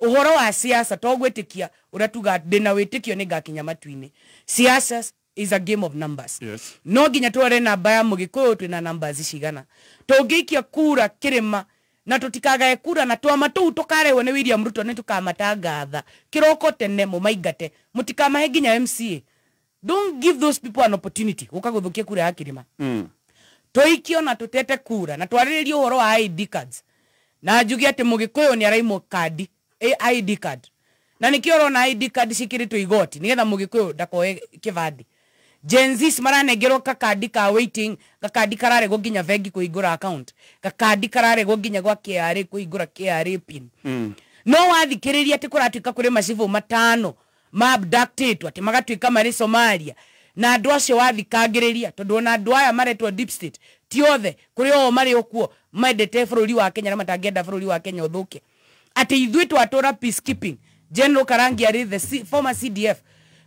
ũhoro wa siasa to gwĩtĩkia ũrĩa tuga ndĩna wĩtĩkio nĩ ngakinya matu-inĩ. Siasa is a game of numbers. Yes. No nginya twore namba ya mũgĩkũyũ twĩna numbers cigana. Tũngĩikia kura kĩrĩma na tũtikagae kura na twama tũu tũkarehwo nĩ William Ruto nĩ tũkamatangatha kĩroko tene mũmaingate mũtikamahe nginya MCA. Don't give those people an opportunity gũka gũthũkia kura ya kĩrĩma. Tũikio na tũtete kura na twarĩrĩrie ũhoro wa ID cards na njuge atĩ mũgĩkũyũ nĩ araimwo kandi ID card, na nĩkĩo ũrona ID card cikĩrĩtwo igoti nĩgetha mũgĩkũyũ ndakoe kĩbandĩ. Gen Z maranengerwo kakandi ka waiting, kakandi kararegwo nginya bengi kũhingũra account, kakandi kararegwo nginya gwa KRA kũhingũra KRA pin. No wathikĩrĩria atĩ kũratuĩka kũrĩ macibũ 5 ma abducted atĩ magatuĩka marĩ Somalia, na andũ acio wathikangĩrĩria tondũ ona andũ aya maretwo deep state ti othe kũrĩ o marĩ okuo mendete bũrũri wa Kenya na matangĩenda bũrũri wa Kenya ũthũke. Atĩ ithuĩ twatũra peacekeeping, General Karangi arĩ the former CDF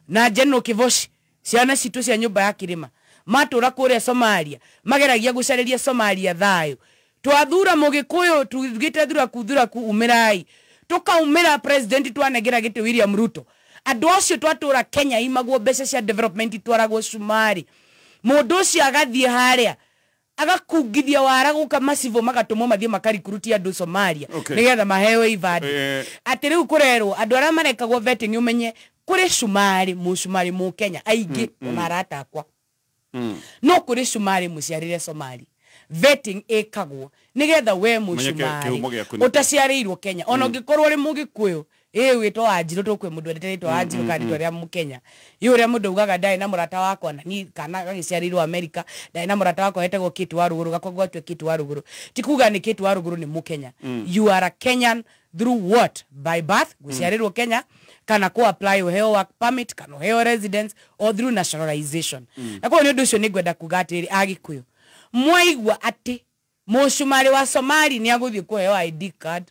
na General Kivoshi, ciana citũ cia nyũmba ya kĩrĩma matũra kũrĩa Somalia mageragia gũcarĩria Somalia thayũ. Twathura mũgĩkũyũ tugĩte thuraku thuraku umĩrai, tũkaumĩra president twanengera gĩtĩ William Ruto. Andũ acio twatũra Kenya imagwo mbeca cia development itwaragwo Sumari, mũndũ ũcio agathiĩ harĩa agakungithia wara gũka macivo magatũmwo mathiĩ makarikurutia andũ Somalia nĩgetha maheo ibandĩ. Atĩ rĩu kũrerwo andũ arĩa marekagwo vetting ũmenye kũrĩ Sumari mũcumari mũkenya aingĩ ona arata akwa, no kũrĩ Sumari mũciarĩre Somali. Vetting ĩkagwo nĩgetha we mũcumari ũtaciarĩirwo Kenya ona ũngĩkorwo ũrĩ mũgĩkũyũ wĩtwo Wanjirũ tũkwĩ mũndũ wendete rĩtwa Wanjirũ kana rĩtwa rĩa mũkenya ĩ ũrĩa mũndũ augaga ndarĩ na mũrata wakwa na ni kana agĩciarĩirwo Amerika, ndarĩ na mũrata wakwa wetagwo Kate wa Rũgũrũ gakwa gwatue Kate wa Rũgũrũ, ti kuga nĩ Kate wa Rũgũrũ nĩ mũkenya. You are a Kenyan through what? By birth gũciarĩrwo Kenya kana ku apply uheo work permit kana uheo residence or through nationalization. Na koguo nĩ ũndũ ũcio nĩngwenda kuga atĩrĩ agĩkũyũ mwaigua atĩ mũcumarĩ wa Somali nĩ agũthiĩ kũheo ID card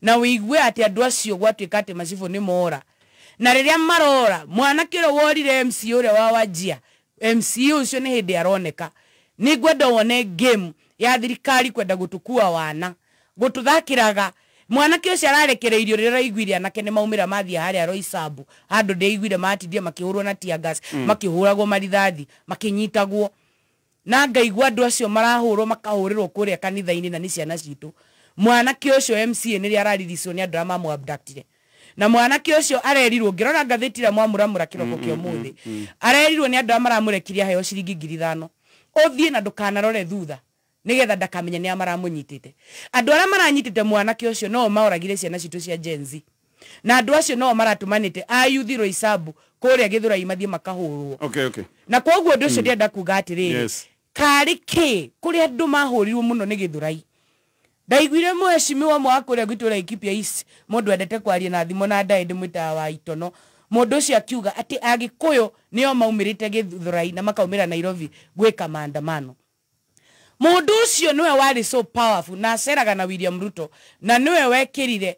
na wĩigue atĩ andũ acio gwatuĩka atĩ macibũ nĩ mora, na rĩrĩa marora mwanake ũrĩa worire MC ũrĩa wa Wajia, MC ũcio nĩ hĩndĩ aroneka. Nĩngwenda wone game ya thirikari kwenda gũtũkua wana gũtũthakĩraga. Mwanake ũcio ararekereirio rĩrĩa araiguire anake nĩ maumĩra mathiĩ harĩa Roysambu handũ ndĩaiguire matindie makĩhũrwo na tear gas, makĩhũragwo marithathi, makĩnyitagwo, na ngaigua andũ acio marahũrwo makahũrĩrwo kũrĩa kanitha-inĩ na nĩ ciana citũ. Mwanake ũcio MCA nĩrĩa arariricio nĩ andũ arĩa mamũabductire, na mwanake ũcio arerirwo ngĩrora ngathĩti ĩrĩa mwamuramura kĩroko kĩa ũmũthĩ, arerirwo nĩ andũ arĩa maramũrekirie aheo ciringi 5,000 ũthiĩ na ndũkanarore thutha nĩgetha ndakamenya nĩa maramũnyitĩte. Andũ arĩa maranyitĩte mwanake ũcio no maoragire ciana citũ cia Gen Z, na andũ acio no maratũmanĩte ayuthi Roysambu kũrĩa Gĩthũrai mathiĩ makahũrwo. Okay. Na koguo ũndũ ũcio ndĩrenda kuga atĩrĩrĩ, karĩ kĩ kũrĩa andũ mahũrirwo mũno nĩ Gĩthũrai. Ndaiguire mũhecimiwa mwa kũrĩa gwitũ Laikipia East, mũndũ endete kwaria na thimũ na ndaĩ ndĩmwĩtaga wa Itono, mũndũ ũcio akiuga atĩ agĩkũyũ nĩo maumĩrĩte Gĩthũrai na makaumĩra Nairobi gwĩka maandamano. Mũndũ ũcio nĩwe warĩ so powerful na aceraga na William Ruto na nĩwe wekĩrire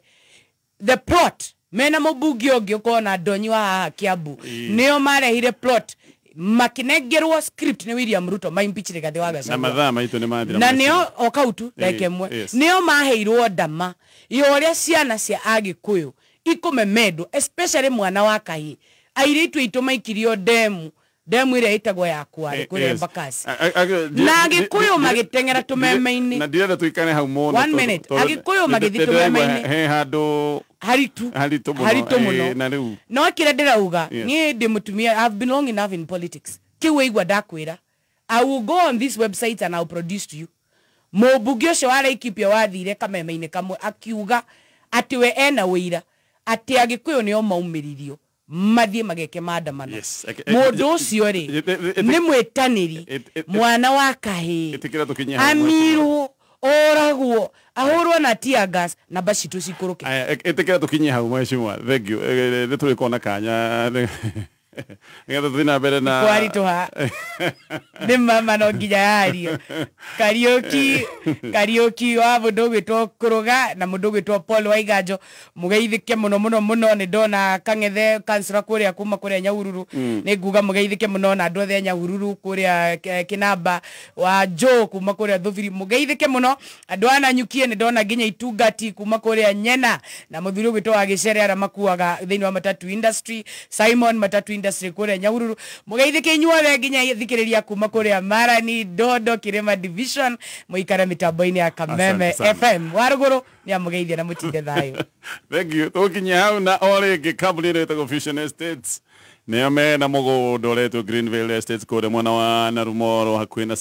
the plot mena mũmbunge ũngĩ ũkorwo na ndonyi wa haha Kiambu, nĩo marehire plot makinengerwo script ni William Ruto maimpeach Rigathi wa Gachagua na mathaa maitu ni mathira na nio o kautu ndagika ĩmwe nio maheirwo ndama ya ũrĩa ciana cia Agĩkũyũ ikumemendwo especially mwana wa kahĩ Airĩtu aitũ maikirio ndemu ĩrĩa ĩtagwo ya Kware kũrĩa Embakasi. Na Agĩkũyũ magĩteng'era tũmeme-inĩ. Na ndirenda tuikare hau mũno. One minute. Agĩkũyũ magĩthiĩ tũmeme-inĩ. He handũ haritu mũno. Na rĩu no kĩrĩa ndĩrauga niĩ ndĩ mũtumia, I've been long enough in politics. Kĩu waigua ndakwĩra, I will go on this website and I will produce to you. Mũmbunge ũcio wa Laikipia wathire kameme-inĩ kamwe akiuga atĩ we ena wĩira atĩ Agĩkũyũ nĩo maumĩririo mathiĩ mageke maandamano. Mũndũ ũcio rĩ nĩ mwĩtanĩri mwana wa kahĩĩ, amirwo, oragwo, ahũrwo na tear gas na mbaci citũ cikũrũke. Ĩtĩkĩra tũkinye hau mheshimiwa, thank you. Nĩ tũrĩkona kanya nĩgetha tũthiĩ na mbere na kwaritũha nĩ mama no nginya yario. Kariũki wa mũndũ ũgwĩtwo Kũrũga na mũndũ ũgwĩtwo Paul Waiganjo, mũgeithĩke mũno mũno mũno. Nĩ ndona Kang'ethe kansura kũrĩa kuma kũrĩa Nyahururu, nĩ nguga mũgeithĩke mũno na andũ othe a Nyahururu kũrĩa Kĩnamba wa Joe kuma kũrĩa Thubiri, mũgeithĩke mũno. Andũ a Nanyukie nĩ ndona nginya Itungati kuma kũrĩa Nyena na mũthuri ũgwĩtwo wa Gĩcere arĩa makuaga thĩinĩ wa matatu industry, Simon matatu industry kũrĩa Nyahururu, mũgeithĩke inyuothe nginya thikĩrĩria kuma kũrĩa Marani, Dodo, Kirima Division, mũikare mĩtambo-inĩ ya Kameme FM wa rũgũrũ nĩ amũgeithia na mũtinde thayũ. Thank you. Tũkinye hau na o rĩngĩ kambuni ĩrĩa ĩtagwo Fusion Estates nĩo mena mũgũnda ũretwo Greenvale Estates kũrĩa mwena wa Narumoro hakuhĩ na